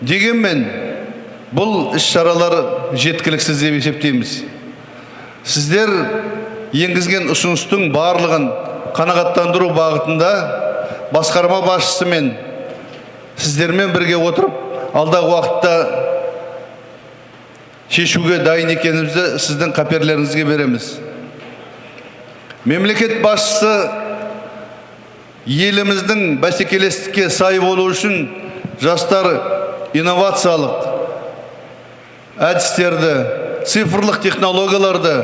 Дегенмен бұл іс-шаралар жеткіліксіз деп есептейміз. Сіздер енгізген ұсыныстың барлығын қанағаттандыру бағытында басқарма басшысымен сіздермен бірге отырып, алдағы уақытта шешуге дайын екенімізді сіздің қаперлеріңізге береміз. Мемлекет басшысы еліміздің бәсекелестікке сай болу үшін жастар инновациялық әдістерді, цифрлық технологияларды,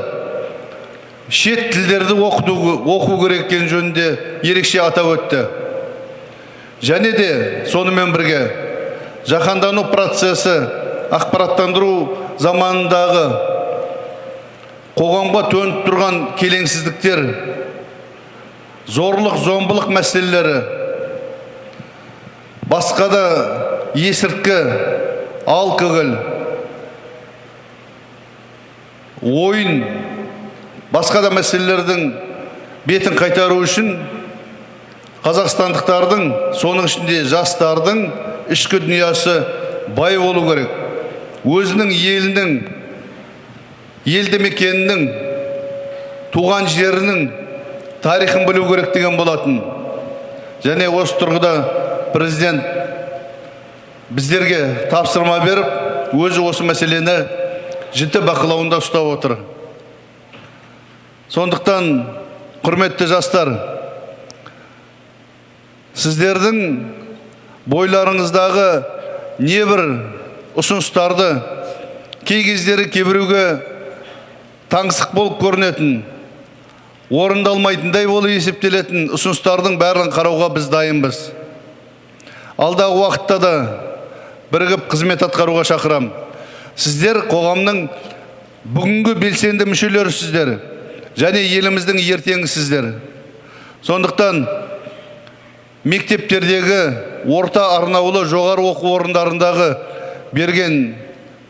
шет тілдерді оқу керек екені жөнінде ерекше атап өтті. Және де сонымен бірге жаһандану процесі, ақпараттандыру заманындағы қоғамға төніп тұрған келеңсіздіктер, зорлық, зомбылық мәселелері, басқа да есірткі, алкоголь, ойын, басқа да мәселелердің бетін қайтару үшін қазақстандықтардың, соның ішінде жастардың ішкі дүниясы бай болу керек. Өзінің елінің, елді мекенінің, туған жерінің тарихын білу керек деген болатын. Және осы тұрғыда президент біздерге тапсырма беріп, өзі осы мәселені жіті бақылауында ұстап отыр. Сондықтан, құрметті жастар, сіздердің бойларыңыздағы небір ұсыныстарды, кей кездері кейбіреуге таңсық болып көрінетін, орындалмайтындай болып есептелетін ұсыныстардың бәрін қарауға біз дайынбыз. Алдағы уақытта да бірігіп қызмет атқаруға шақырам. Сіздер қоғамның бүгінгі белсенді мүшелерісіздер және еліміздің ертеңісіздер. Сондықтан мектептердегі, орта арнаулы жоғары оқу орындарындағы берген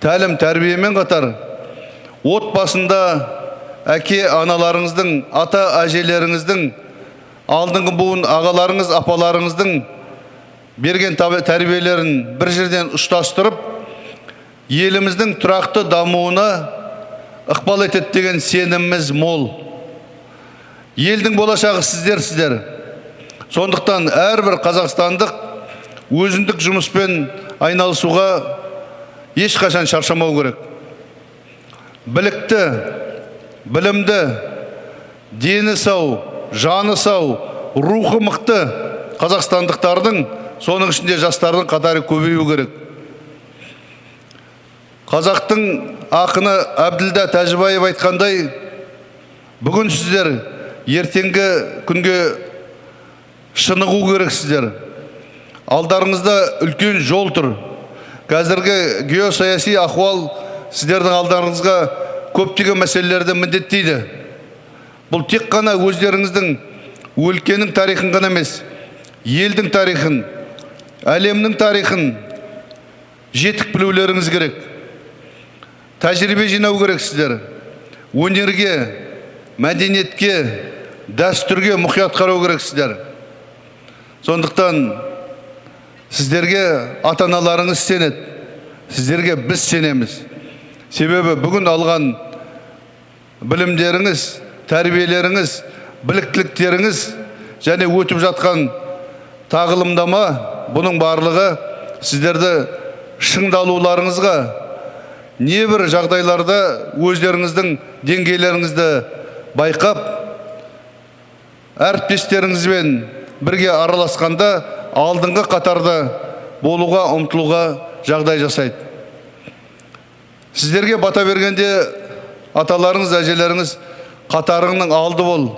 тәлім тәрбиемен қатар отбасында әке аналарыңыздың, ата әжелеріңіздің, алдыңғы буын ағаларыңыз, апаларыңыздың берген тәрбиелерін бір жерден ұштастырып, еліміздің тұрақты дамуына ықпал етеді деген сеніміміз мол. Елдің болашағы сіздерсіздер. Сондықтан әрбір қазақстандық өзіндік жұмыспен айналысуға ешқашан шаршамау керек. Білікті, білімді, дені сау, жаны сау, рухы мықты қазақстандықтардың, соның ішінде жастардың қатары көбею керек. Қазақтың ақыны Әбділда Тәжібаев айтқандай, бүгін сіздер ертеңгі күнге шынығу керексіздер. Алдарыңызда үлкен жол тұр. Қазіргі геосаяси ахуал сіздердің алдарыңызға көптеген мәселелерді міндеттейді. Бұл тек қана өздеріңіздің өлкенің тарихын ғана емес, елдің тарихын, әлемнің тарихын жетік білулеріңіз керек. Тәжірибе жинау керексіздер. Өнерге, мәдениетке, дәстүрге мұқият қарау керексіздер. Сондықтан сіздерге ата-аналарыңыз сенеді, сіздерге біз сенеміз. Себебі бүгін алған білімдеріңіз, тәрбиелеріңіз, біліктіліктеріңіз және өтіп жатқан тағылымдама, бұның барлығы сіздерді шыңдалуларыңызға, небір жағдайларда өздеріңіздің деңгейлеріңізді байқап, әріптестеріңізбен бірге араласқанда алдыңғы қатарда болуға, ұмтылуға жағдай жасайды. Сіздерге бата бергенде аталарыңыз, әжелеріңіз қатарыңның алды бол,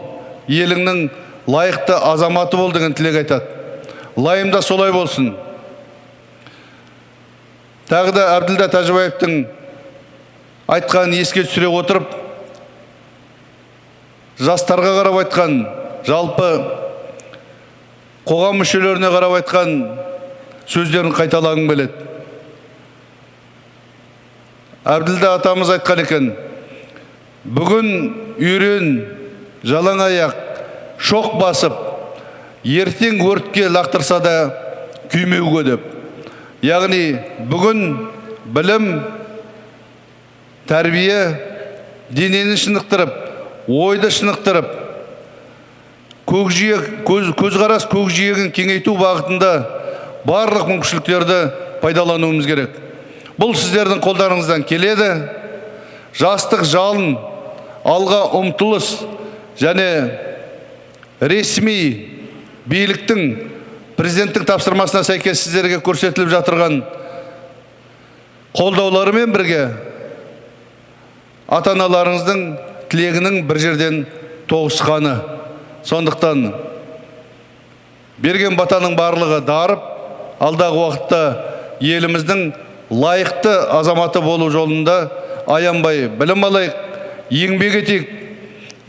еліңнің лайықты азаматы бол деген тілек айтады. Лайымда солай болсын. Тағы да Әбділда Тәжібаевтың айтқанын еске түсіре отырып, жастарға қарап айтқан, жалпы қоғам мүшелеріне қарап айтқан сөздерін қайталағым келеді. Әбділда атамыз айтқан екен, бүгін үйрен, жалаң аяқ, шоқ басып, ертең өртке лақтырса да күймеуге деп. Яғни бүгін білім, тәрбие, денені шынықтырып, ойды шынықтырып, көзқарас көкжиегін кеңейту бағытында барлық мүмкіншіліктерді пайдалануымыз керек. Бұл сіздердің қолдарыңыздан келеді. Жастық жалын, алға ұмтылыс және ресми биліктің, президенттің тапсырмасына сәйкес сіздерге көрсетіліп жатырған қолдауларымен бірге ата-аналарыңыздың тілегінің бір жерден тоғысқаны. Сондықтан берген батаның барлығы дарып, алдағы уақытта еліміздің лайықты азаматы болу жолында аянбай білім алайық, еңбек етейік.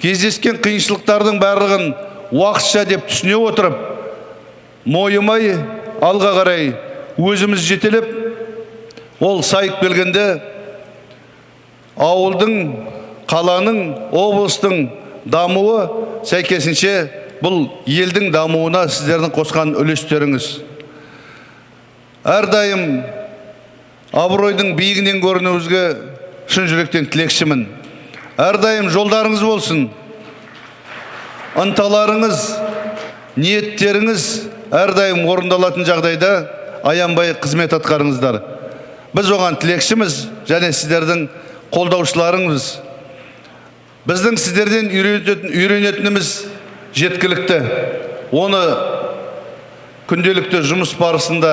Кездескен қиыншылықтардың барлығын уақытша деп түсіне отырып, мойымай алға қарай өзіміз жетелеп, ол сайып келгенде ауылдың, қаланың, облыстың дамуы сәйкесінше бұл елдің дамуына сіздердің қосқан үлестеріңіз. Әрдайым абыройдың биігінен көрінуіңізге шын жүректен тілекшімін. Әрдайым жолдарыңыз болсын, ынталарыңыз, ниеттеріңіз әрдайым орындалатын жағдайда аянбай қызмет атқарыңыздар. Біз оған тілекшіміз және сіздердің қолдаушыларыңыз. Біздің сіздерден үйренетініміз жеткілікті. Оны күнделікті жұмыс барысында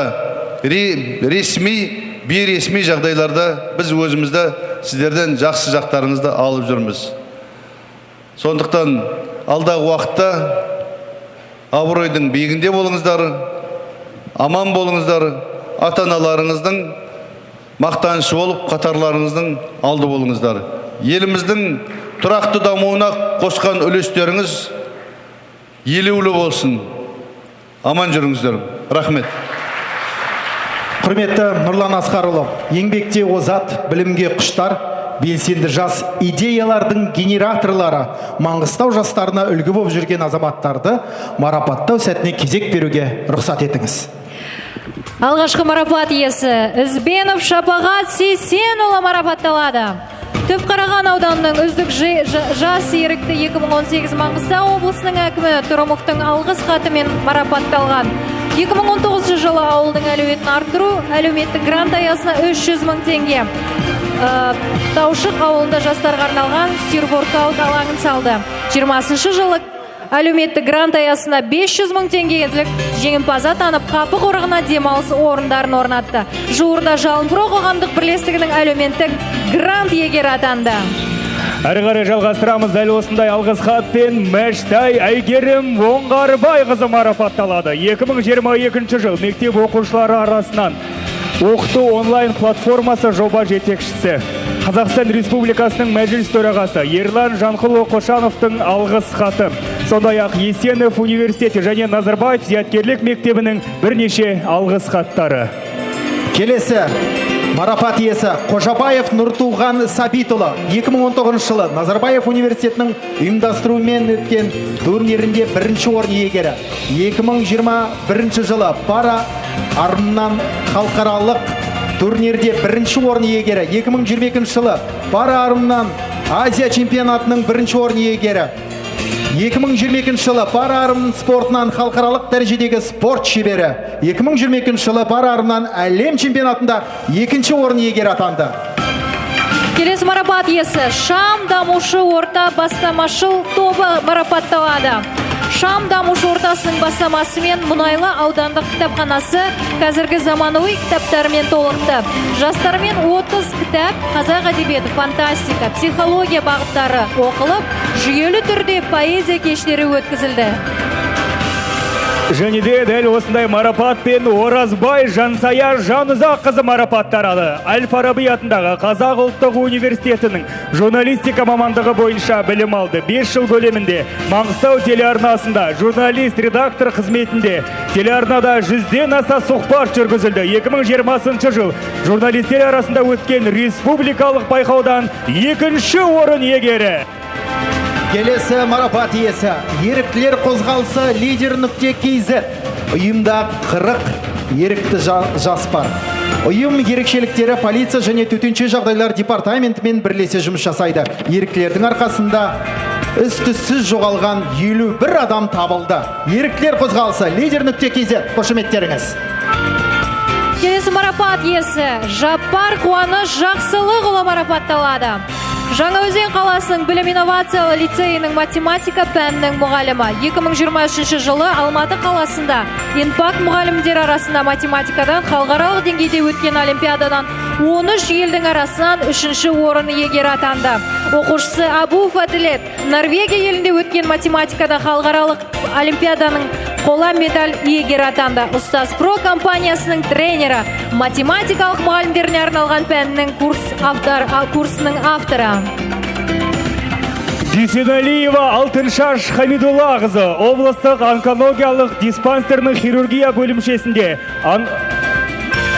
ресми, бейресми жағдайларда біз өзімізді сіздерден жақсы жақтарыңызды алып жүрміз. Сондықтан алдағы уақытта абыройдың биігінде болыңыздар, аман болыңыздар, ата-аналарыңыздың мақтанышы болып, қатарларыңыздың алды болыңыздар. Еліміздің тұрақты дамуына қосқан үлестеріңіз елеулі болсын. Аман жүріңіздер. Рахмет. Құрметті Нұрлан Асқарұлы, еңбекте озат, білімге құштар, белсенді жас идеялардың генераторлары, Маңғыстау жастарына үлгі болып жүрген азаматтарды марапаттау сәтіне кезек беруге рұқсат етіңіз. Алғашқы марапат иесі Ізбенов Шапағат Сейсенұлы марапатталады. Түпқараған ауданының үздік жас ерікті 2018 Маңғыстау облысының әкімі Тұрымовтың алғыс хатымен марапатталған. 2019 жылы ауылдың әлеуетін арттыру әлеуметтік грант аясына 300 мың теңге. Таушық ауылында жастарға арналған сюр-воркаут алаңын салды. 20 жылы әлеуметтік грант аясына 500 мың теңгелік жеңімпаз атанып, Қапы қорығына демалыс орындарын орнатты. Жуырда Жалынпро қоғамдық бірлестігінің әлеуметтік грант иегері атанды. Әрі қарай жалғастырамыз. Дәл осындай алғыс хатпен Мәштай Әйгерім Оңғарбайқызы марапатталады. 2022 жыл мектеп оқушылары арасынан оқыту онлайн платформасы жоба жетекшісі, Қазақстан Республикасының Мәжіліс төрағасы Ерлан Жанқұлұлы Қошановтың алғыс хаты. Сондай-ақ Есенов университеті және Назарбаев зияткерлік мектебінің бірнеше алғыс хаттары. Келесі марапат иесі Қожабаев Нұртуған Сабитұлы 2019 жылы Назарбаев университетінің ұйымдастыруымен өткен турнирінде бірінші орын иегері. 2021 жылы пара армнан халықаралық турнирде бірінші орын иегері. 2022 жылы пара армнан Азия чемпионатының бірінші орын иегері. 2022 жылы пара армн спортынан халықаралық дәрежедегі спорт шебері. 2022 жылы пара армнан әлем чемпионатында екінші орын иегері атанды. Келесі марапат иесі Шам дамушы орта бастамашыл тобы марапатталады. Шам дамушы ортасының бастамасымен Мұнайлы аудандық кітапханасы қазіргі заманауи кітаптармен толықты. Жастармен 30 кітап қазақ әдебиеті, фантастика, психология бағыттары оқылып, жүйелі түрде поэзия кештері өткізілді. Және де дәл осындай марапатпен Оразбай Жансая Жанұзаққызы марапатталады. Әл-Фараби атындағы Қазақ ұлттық университетінің журналистика мамандығы бойынша білім алды. 5 жыл көлемінде Маңғыстау телеарнасында журналист, редактор қызметінде телеарнада 100-ден аса сұхбат жүргізілді. 2020 жыл журналистер арасында өткен республикалық байқаудан екінші орын иегері. Келесі марапат иесі еріктілер қозғалысы лидер нүкте kz. Ұйымда 40 ерікті жас бар. Ұйым ерекшеліктері полиция және төтенше жағдайлар департаментімен бірлесе жұмыс жасайды. Еріктілердің арқасында із-түзсіз жоғалған 51 адам табылды. Еріктілер қозғалысы лидер нүкте kz. Қошеметтеріңіз. Келесі марапат иесі Жаппар Қуаныш Жақсылықұлы марапатталады. Жаңаөзен қаласының білім инновациялы лицейінің математика пәнінің мұғалімі. 2023 жылы Алматы қаласында Инпак мұғалімдер арасында математикадан халықаралық деңгейде өткен олимпиададан 13 елдің арасынан 3-ші орын иегері атанды. Оқушысы Абу Фадилет Норвегия елінде өткен математикадан халықаралық олимпиаданың қола медаль иегері атанды. Ұстаз Про компаниясының тренері, математикалық мұғалімдеріне арналған пәнінің курсының авторы. Дүйсеналиева Алтыншаш Хамидуллақызы облыстық онкологиялық диспансерінің хирургия бөлімшесінде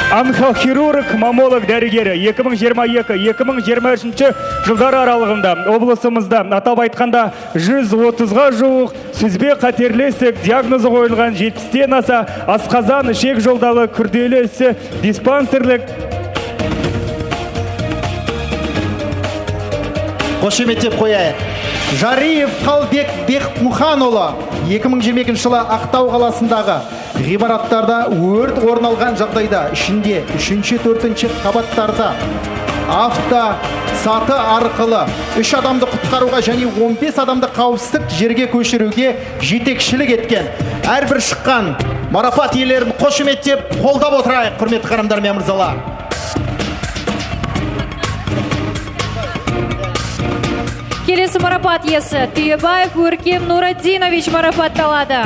онкохирург маммолог дәрігері. 2022-2023 жылдар аралығында облысымызда, атап айтқанда, 130-ға жуық сүзбе қатерлі ісік диагнозы қойылған 70-тен аса асқазан ішек жолдалы күрделі ісі диспансерлік Қошеметтеп қояйық. Жариев Қалбек Бекмұханұлы 2022 жылы Ақтау қаласындағы ғимараттарда өрт орын алған жағдайда ішінде 3-4 қабаттарда авто саты арқылы 3 адамды құтқаруға және 15 адамды қауіпсіздік жерге көшіруге жетекшілік еткен. Әрбір шыққан марапат иелерін қошеметтеп, қолдап отырайық, құрметті ханымдар мен мырзалар. Келесі марапат иесі Түйебаев Өркен Нурадинович марапатталады.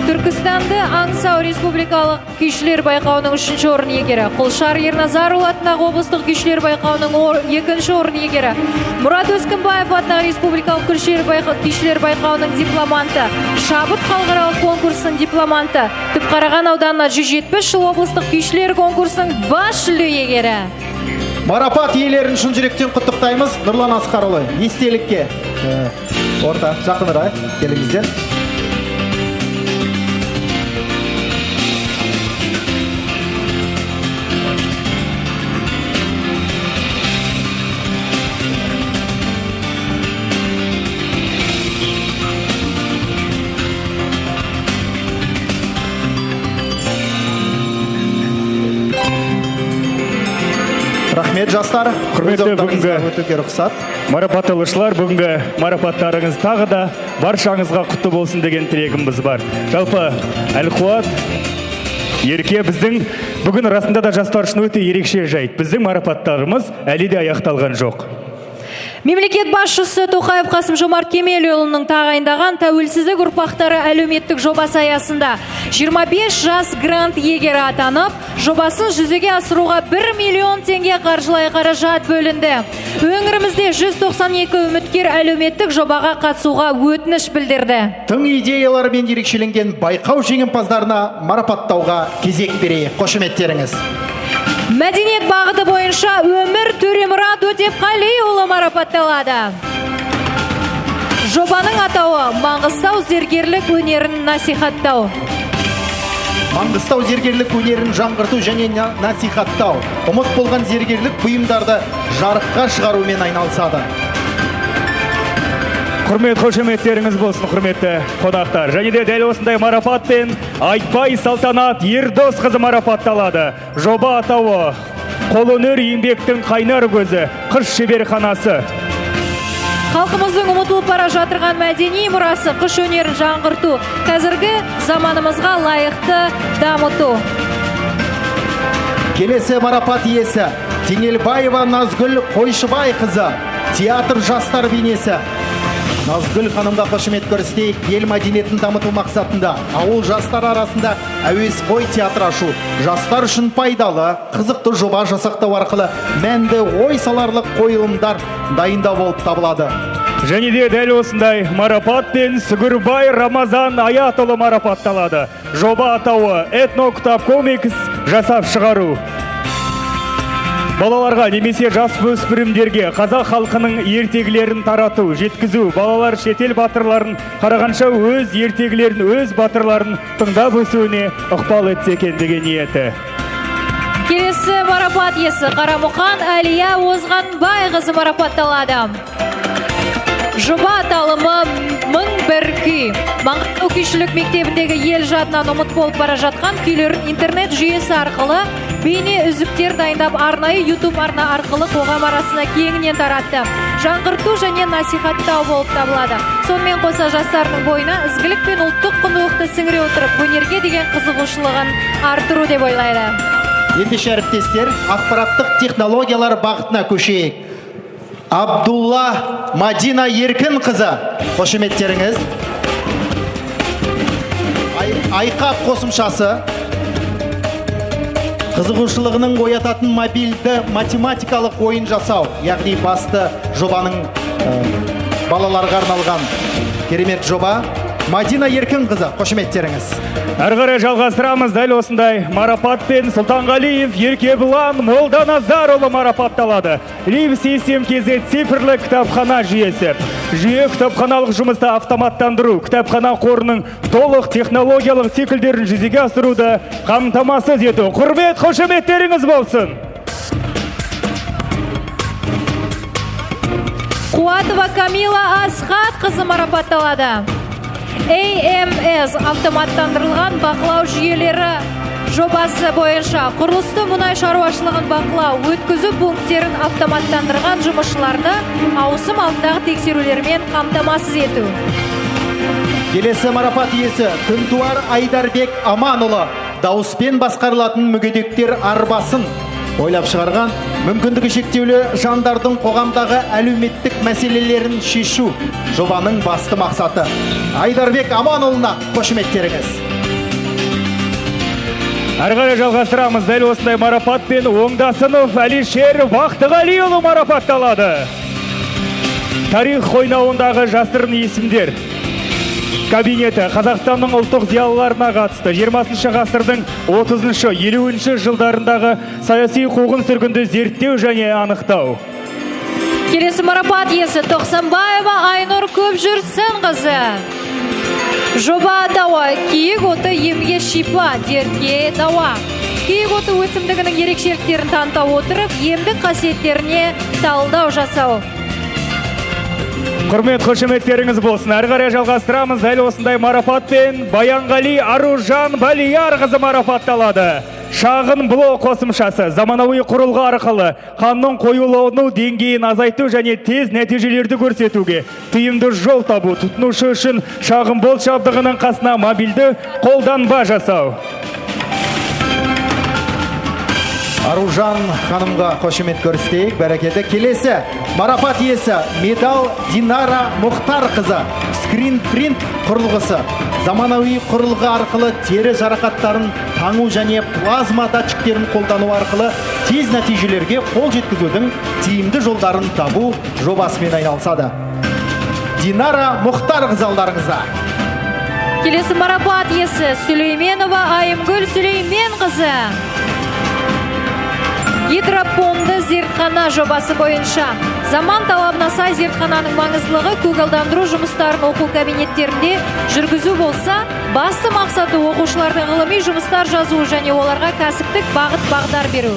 Түркістанды аңсау республикалық күйшілер байқауының 3-ші орын иегері, Құлшар Ерназарұлы атындағы облыстық күйшілер байқауының 2-ші орын иегері, Мұрат Өскінбаев атындағы республикалық күйшілер байқауының дипломанты, Шабыт халықаралық конкурсының дипломанты, Түпқараған ауданына 170 жыл облыстық күйшілер конкурсының бас жүлде иегері. Марапат иелерін шын жүректен құттықтаймыз. Нұрлан Асқарұлы, естелікке орта жақынырақ келіңіздер. Рахмет, жастар. Құрметті бүгінгі өтуге рұқсат. Марапатталушылар, бүгінгі марапаттарыңыз тағы да баршаңызға құтты болсын деген тілегіміз бар. Жалпы Әлқуат, Ерке, біздің бүгін расында да жастар үшін өте ерекше жайт. Біздің марапаттарымыз әлі де аяқталған жоқ. Мемлекет басшысы Тоқаев Қасым-Жомарт Кемелұлының тағайындаған тәуелсіздік ұрпақтары әлеуметтік жобасы аясында 25 жас грант иегері атанып, жобасын жүзеге асыруға 1 миллион теңге қаржылай қаражат бөлінді. Өңірімізде 192 үміткер әлеуметтік жобаға қатысуға өтініш білдірді. Тың идеяларымен ерекшеленген байқау жеңімпаздарына марапаттауға кезек берейік. Қошеметтеріңіз. Мәдениет бағыты бойынша Өмір Төремұрат Өтепқалиұлы марапатталады. Жобаның атауы Маңғыстау зергерлік өнерін насихаттау. Маңғыстау зергерлік өнерін жаңғырту және насихаттау. Ұмыт болған зергерлік бұйымдарды жарыққа шығарумен айналысады. Құрмет қошеметтеріңіз болсын, құрметті қонақтар. Және де дәл осындай марапатпен Айтбай Салтанат Ердос қызы марапатталады. Жоба атауы қолөнер еңбектің қайнар көзі, қыш шеберханасы. Халқымыздың ұмытылып бара жатырған мәдени мұрасы қыш өнерін жаңғырту, қазіргі заманымызға лайықты дамыту. Келесі марапат иесі Теңелбаева Назгүл Қойшыбай қызы, театр жастар бейнесі. Назгүл ханымға қошемет көрсетейік. Ел мәдениетін дамыту мақсатында ауыл жастары арасында әуесқой театр ашу, жастар үшін пайдалы, қызықты жоба жасақтау арқылы мәнді ой саларлық қойылымдар дайындау болып табылады. Және де дәл осындай марапатпен Сүгірбай Рамазан Аятұлы марапатталады. Жоба атауы этно кітап комикс жасап шығару. Балаларға немесе жас өспірімдерге қазақ халқының ертегілерін тарату, жеткізу, балалар шетел батырларын қарағанша өз ертегілерін, өз батырларын тыңдап өсуіне ықпал етсе екен деген ниеті. Келесі марапат иесі Қарамұқан Әлия Озғанбай қызы марапатталады. Жоба аталымы 1001 күй. Маңғыстау күйшілік мектебіндегі ел жадынан ұмыт болып бара жатқан күйлерін интернет жүйесі арқылы бейне үзіктер дайындап арнайы YouTube арна арқылы қоғам арасына кеңінен таратты. Жаңғырту және насихаттау болып табылады. Сонымен қоса жастардың бойына ізгілік пен ұлттық құндылықты сіңіре отырып, өнерге деген қызығушылығын арттыру деп ойлайды. Ендеше әріптестер, ақпараттық технологиялар бағытына көшейік. Абдулла Мадина Еркін қызы, қошеметтеріңіз. Айқап қосымшасы қызығушылығының оятатын мобильді математикалық ойын жасау, яғни басты жобаның балаларға арналған керемет жоба. Мадина Еркін қызы, қошеметтеріңіз. Әрі қарай жалғастырамыз. Дәл осындай марапатпен Сұлтанғалиев Еркебұлан Молданазарұлы марапатталады. Лив Систем KZ цифрлы кітапхана жүйесі. Жүйе кітапханалық жұмысты автоматтандыру, кітапхана қорының толық технологиялық циклдерін жүзеге асыруды қамтамасыз ету. Құрмет қошеметтеріңіз болсын. Қуатова Камила Асхат қызы марапатталады. AMS автоматтандырылған бақылау жүйелері жобасы бойынша құрылысты мұнай шаруашылығын бақылау, өткізу пункттерін автоматтандырған жұмысшыларды ауысым алдындағы тексерулермен қамтамасыз ету. Келесі марапат иесі Күнтуар Айдарбек Аманұлы, дауыспен басқарылатын мүгедектер арбасын ойлап шығарған, мүмкіндігі шектеулі жандардың қоғамдағы әлеуметтік мәселелерін шешу жобаның басты мақсаты. Айдарбек Аманұлына қошеметтеріңіз. Әрі қарай жалғастырамыз. Дәл осындай марапатпен Оңдасынов Әлишер Бақтығалиұлы марапатталады. Тарих қойнауындағы жасырын есімдер кабинеті Қазақстанның ұлттық зиялыларына қатысты 20 ғасырдың 30-шы, 50-ші жылдарындағы саяси қуғын-сүргінді зерттеу және анықтау. Келесі марапат иесі Тоқсанбаева Айнұр Көпжүрсінқызы. Жоба атауы: киік оты емге шипа, дертке дауа. Киік оты өсімдігінің ерекшеліктерін таныта отырып, емдік қасиеттеріне талдау жасау. Құрмет қошеметтеріңіз болсын. Әрі қарай жалғастырамыз. Дәл осындай марапатпен Баянғали Аружан Балиярқызы марапатталады. Шағын блок қосымшасы заманауи құрылғы арқылы қанның қоюлану деңгейін азайту және тез нәтижелерді көрсетуге тиімді жол табу, тұтынушы үшін шағын болт жабдығының қасына мобильді қолданба жасау. Аружан ханымға қошемет көрсетейік, бәрекелді. Келесі марапат иесі медал Динара Мұхтарқызы, скрин принт құрылғысы. Заманауи құрылғы арқылы тері жарақаттарын таңу және плазма датчиктерін қолдану арқылы тез нәтижелерге қол жеткізудің тиімді жолдарын табу жобасымен айналысады. Динара Мұхтарқызы алдарыңызда. Келесі марапат иесі Сүлейменова Айымгүл Сүлейменқызы. Гидропонды зертхана жобасы бойынша заман талабына сай зертхананың маңыздылығы көгалдандыру жұмыстарын оқу кабинеттерінде жүргізу болса, басты мақсаты оқушылардың ғылыми жұмыстар жазуы және оларға кәсіптік бағыт бағдар беру.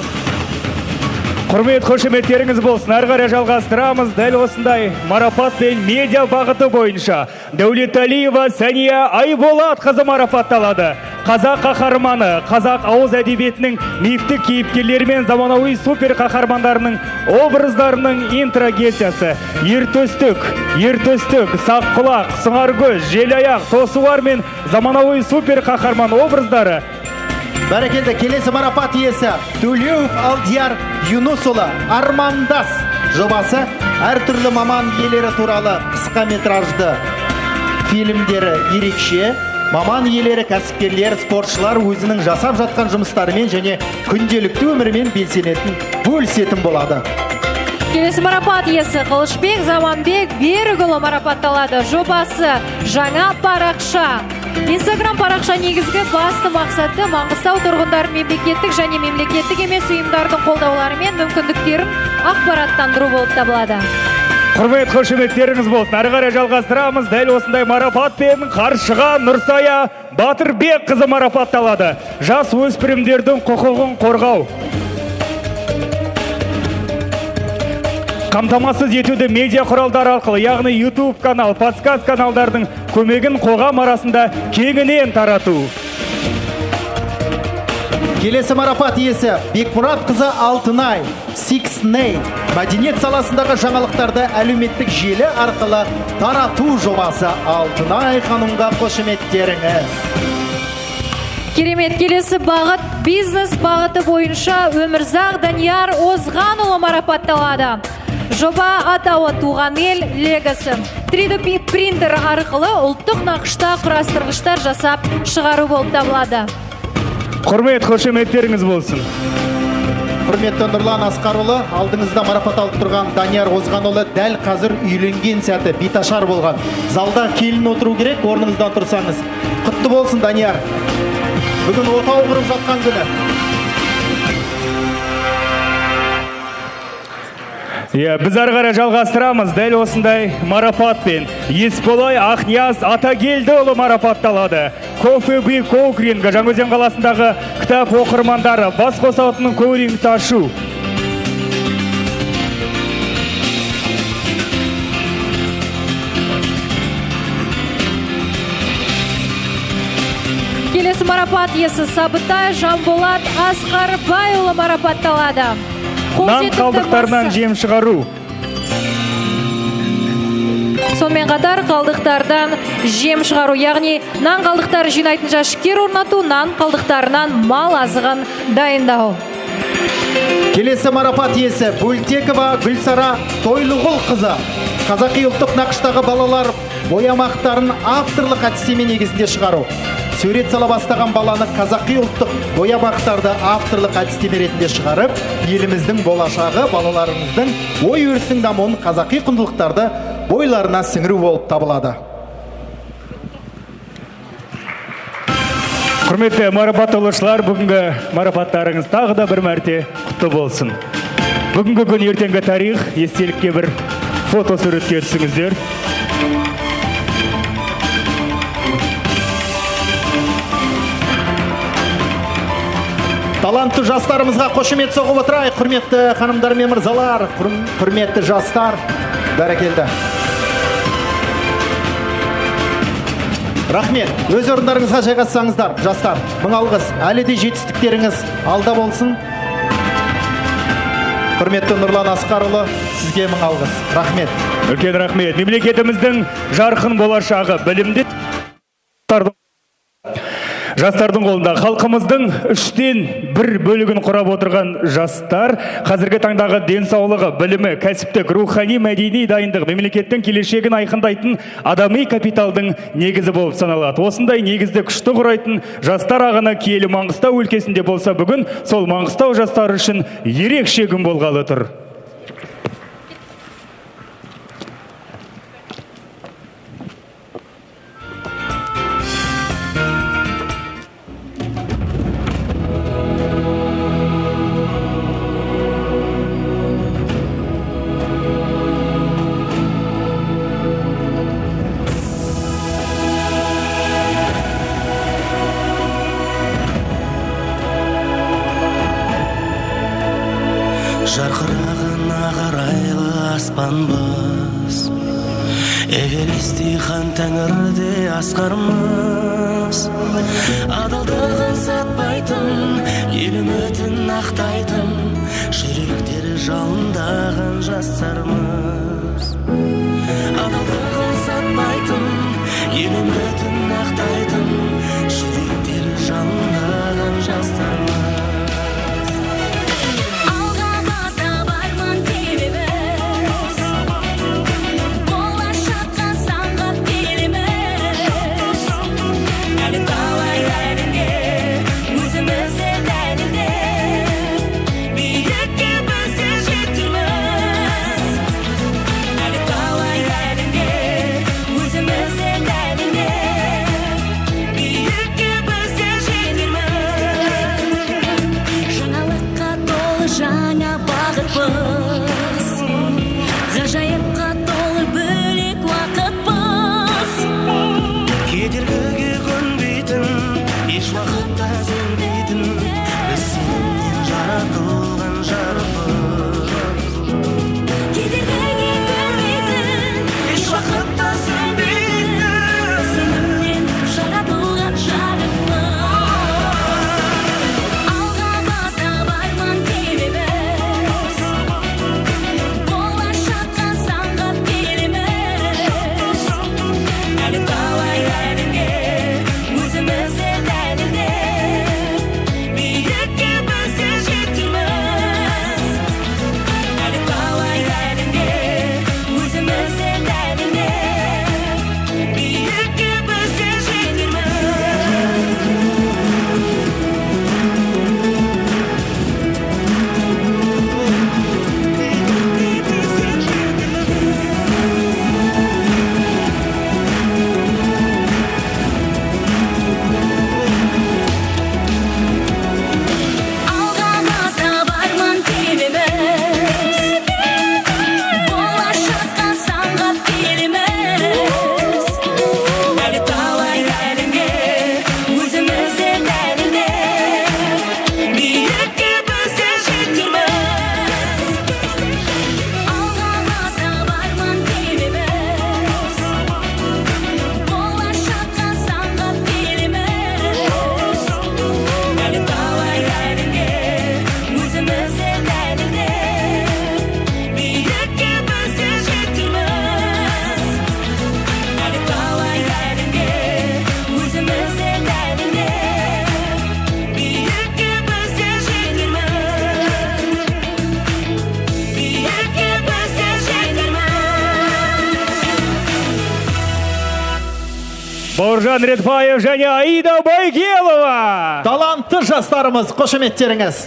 Құрмет қошеметтеріңіз болсын. Әрі қарай жалғастырамыз. Дәл осындай марапатпен медиа бағыты бойынша Дәулеталиева Сәния Айболатқызы марапатталады. Қазақ қаһарманы, қазақ ауыз әдебиетінің мифтік кейіпкерлері мен заманауи супер қаһармандарының образдарының интрогециясы. Ертөстік, ертөстік, саққұлақ, сыңаркөз, желаяқ, тосуар мен заманауи супер қаһарман образдары. Бәрекелді. Келесі марапат иесі Төлеуов Алдияр Юнусұлы, Армандас жобасы әртүрлі маман иелері туралы қысқа метражды фильмдері ерекше. Маман иелері, кәсіпкерлер, спортшылар өзінің жасап жатқан жұмыстарымен және күнделікті өмірімен белсенетін, бөлісетін болады. Келесі марапат иесі Қылышбек Заманбек Берікұлы марапатталады. Жобасы жаңа парақша. Инстаграм парақша негізгі басты мақсаты Маңғыстау тұрғындарын мемлекеттік және мемлекеттік емес ұйымдардың қолдауларымен мүмкіндіктерін ақпараттандыру болып табылады. Құрмет қошеметтеріңіз болсын. Әрі қарай жалғастырамыз. Дәл осындай марапатпен Қаршыға Нұрсая Батырбек қызы марапатталады. Жас өспірімдердің құқығын қорғау, қамтамасыз етуді медиа құралдары арқылы, яғни YouTube канал, подкаст каналдардың көмегін қоғам арасында кеңінен тарату. Келесі марапат иесі Бекмұрат қызы Алтынай, Six Ney, мәдениет саласындағы жаңалықтарды әлеуметтік желі арқылы тарату жобасы. Алтынай ханымға қошеметтеріңіз. Керемет. Келесі бағыт бизнес бағыты бойынша Өмірзақ Данияр Озғанұлы марапатталады. Жоба атауы Туған ел легосы. 3D принтер арқылы ұлттық нақышта құрастырғыштар жасап шығару болып табылады. Құрмет қошеметтеріңіз болсын. Құрметті Нұрлан Асқарұлы, алдыңызда марапат алып тұрған Данияр Озғанұлы дәл қазір үйленген сәті биташар болған. Залда келін отыру керек, орныңыздан тұрсаңыз. Құтты болсын, Данияр. Бүгін отау құрып жатқан күні. Иә, біз әрі қарай жалғастырамыз. Дәл осындай марапатпен Есболай Ақнияз Атагелдіұлы марапатталады. Кофе Би коукрингі, Жаңаөзен қаласындағы кітап оқырмандары бас қосатын коуринг ашу. Келесі марапат иесі Сабытай Жанболат Асқарбайұлы марапатталады. Нан қалдықтарынан жем шығару. Сонымен қатар қалдықтардан жем шығару, яғни нан қалдықтары жинайтын жәшіктер орнату, нан қалдықтарынан мал азығын дайындау. Келесі марапат иесі Бөлтекова Гүлсара Тойлығұл қызы. Қазақи ұлттық нақыштағы балалар боямақтарын авторлық әдістеме негізінде шығару. Сурет сала бастаған баланы қазақи ұлттық боямақтарды авторлық әдістеме ретінде шығарып, еліміздің болашағы, балаларымыздың ой өрісінің дамуын қазақи құндылықтарды бойларына сіңіру болып табылады. Құрметті марапатталушылар, бүгінгі марапаттарыңыз тағы да бір мәрте құтты болсын. Бүгінгі күн ертеңгі тарих, естелікке бір фото суретке түсіңіздер. Талантты жастарымызға қошемет соғып отырайық, құрметті ханымдар мен мырзалар, құрметті жастар, бәрекелді. Рахмет, өз орындарыңызға жайғассаңыздар, жастар, мың алғыс, әлі де жетістіктеріңіз алда болсын. Құрметті Нұрлан Асқарұлы, сізге мың алғыс, рахмет. Үлкен рахмет. Мемлекетіміздің жарқын болашағы білімді жастардың қолында. Халқымыздың 1/3 бөлігін құрап отырған жастар қазіргі таңдағы денсаулығы, білімі, кәсіптік, рухани, мәдени дайындығы мемлекеттің келешегін айқындайтын адами капиталдың негізі болып саналады. Осындай негізді күшті құрайтын жастар ағыны киелі Маңғыстау өлкесінде болса, бүгін сол Маңғыстау жастары үшін ерекше күн болғалы тұр. Жарқыраған ағарайлы аспанбыз, Эверестей хан тәңірде асқармыз. Адалдығын сатпайтын, ел үмітін ақтайтын, жүректері жалындаған жастармыз. Адалдығын сатпайтын, ел үмітін ақтайтын, жүректері жалындаған жастармыз. Бауыржан Ретбаев және Аида Байгелова. Талантты жастарымыз, қошеметтеріңіз.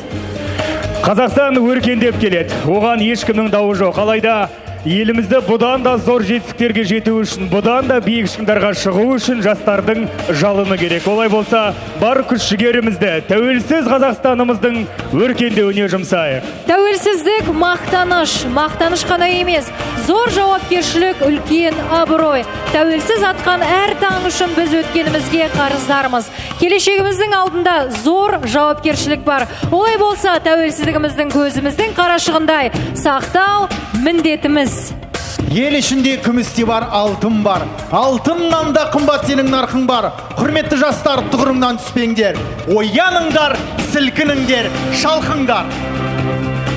Қазақстан өркендеп келеді. Оған ешкімнің дауы жоқ. Алайда елімізді бұдан да зор жетістіктерге жету үшін, бұдан да биік шыңдарға шығу үшін жастардың жалыны керек. Олай болса, бар күш жігерімізді тәуелсіз Қазақстанымыздың өркендеуіне жұмсайық. Тәуелсіздік мақтаныш, мақтаныш қана емес, зор жауапкершілік, үлкен абырой. Тәуелсіз атқан әр таң үшін біз өткенімізге қарыздармыз. Келешегіміздің алдында зор жауапкершілік бар. Олай болса, тәуелсіздігіміздің көзіміздің қарашығындай сақтау міндетіміз. Ел ішінде күміс те бар, алтын бар. Алтыннан да қымбат сенің нарқың бар. Құрметті жастар, тұғырыңнан түспеңдер. Ояныңдар, сілкініңдер, шалқыңдар.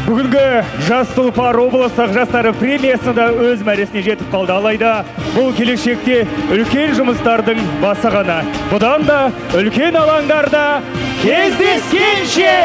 Бүгінгі «Жас тұлпар» облыстық жастары премиясы да өз мәресіне жетіп қалды. Алайда бұл келешекте үлкен жұмыстардың басы ғана. Бұдан да үлкен алаңдарда кездескенше!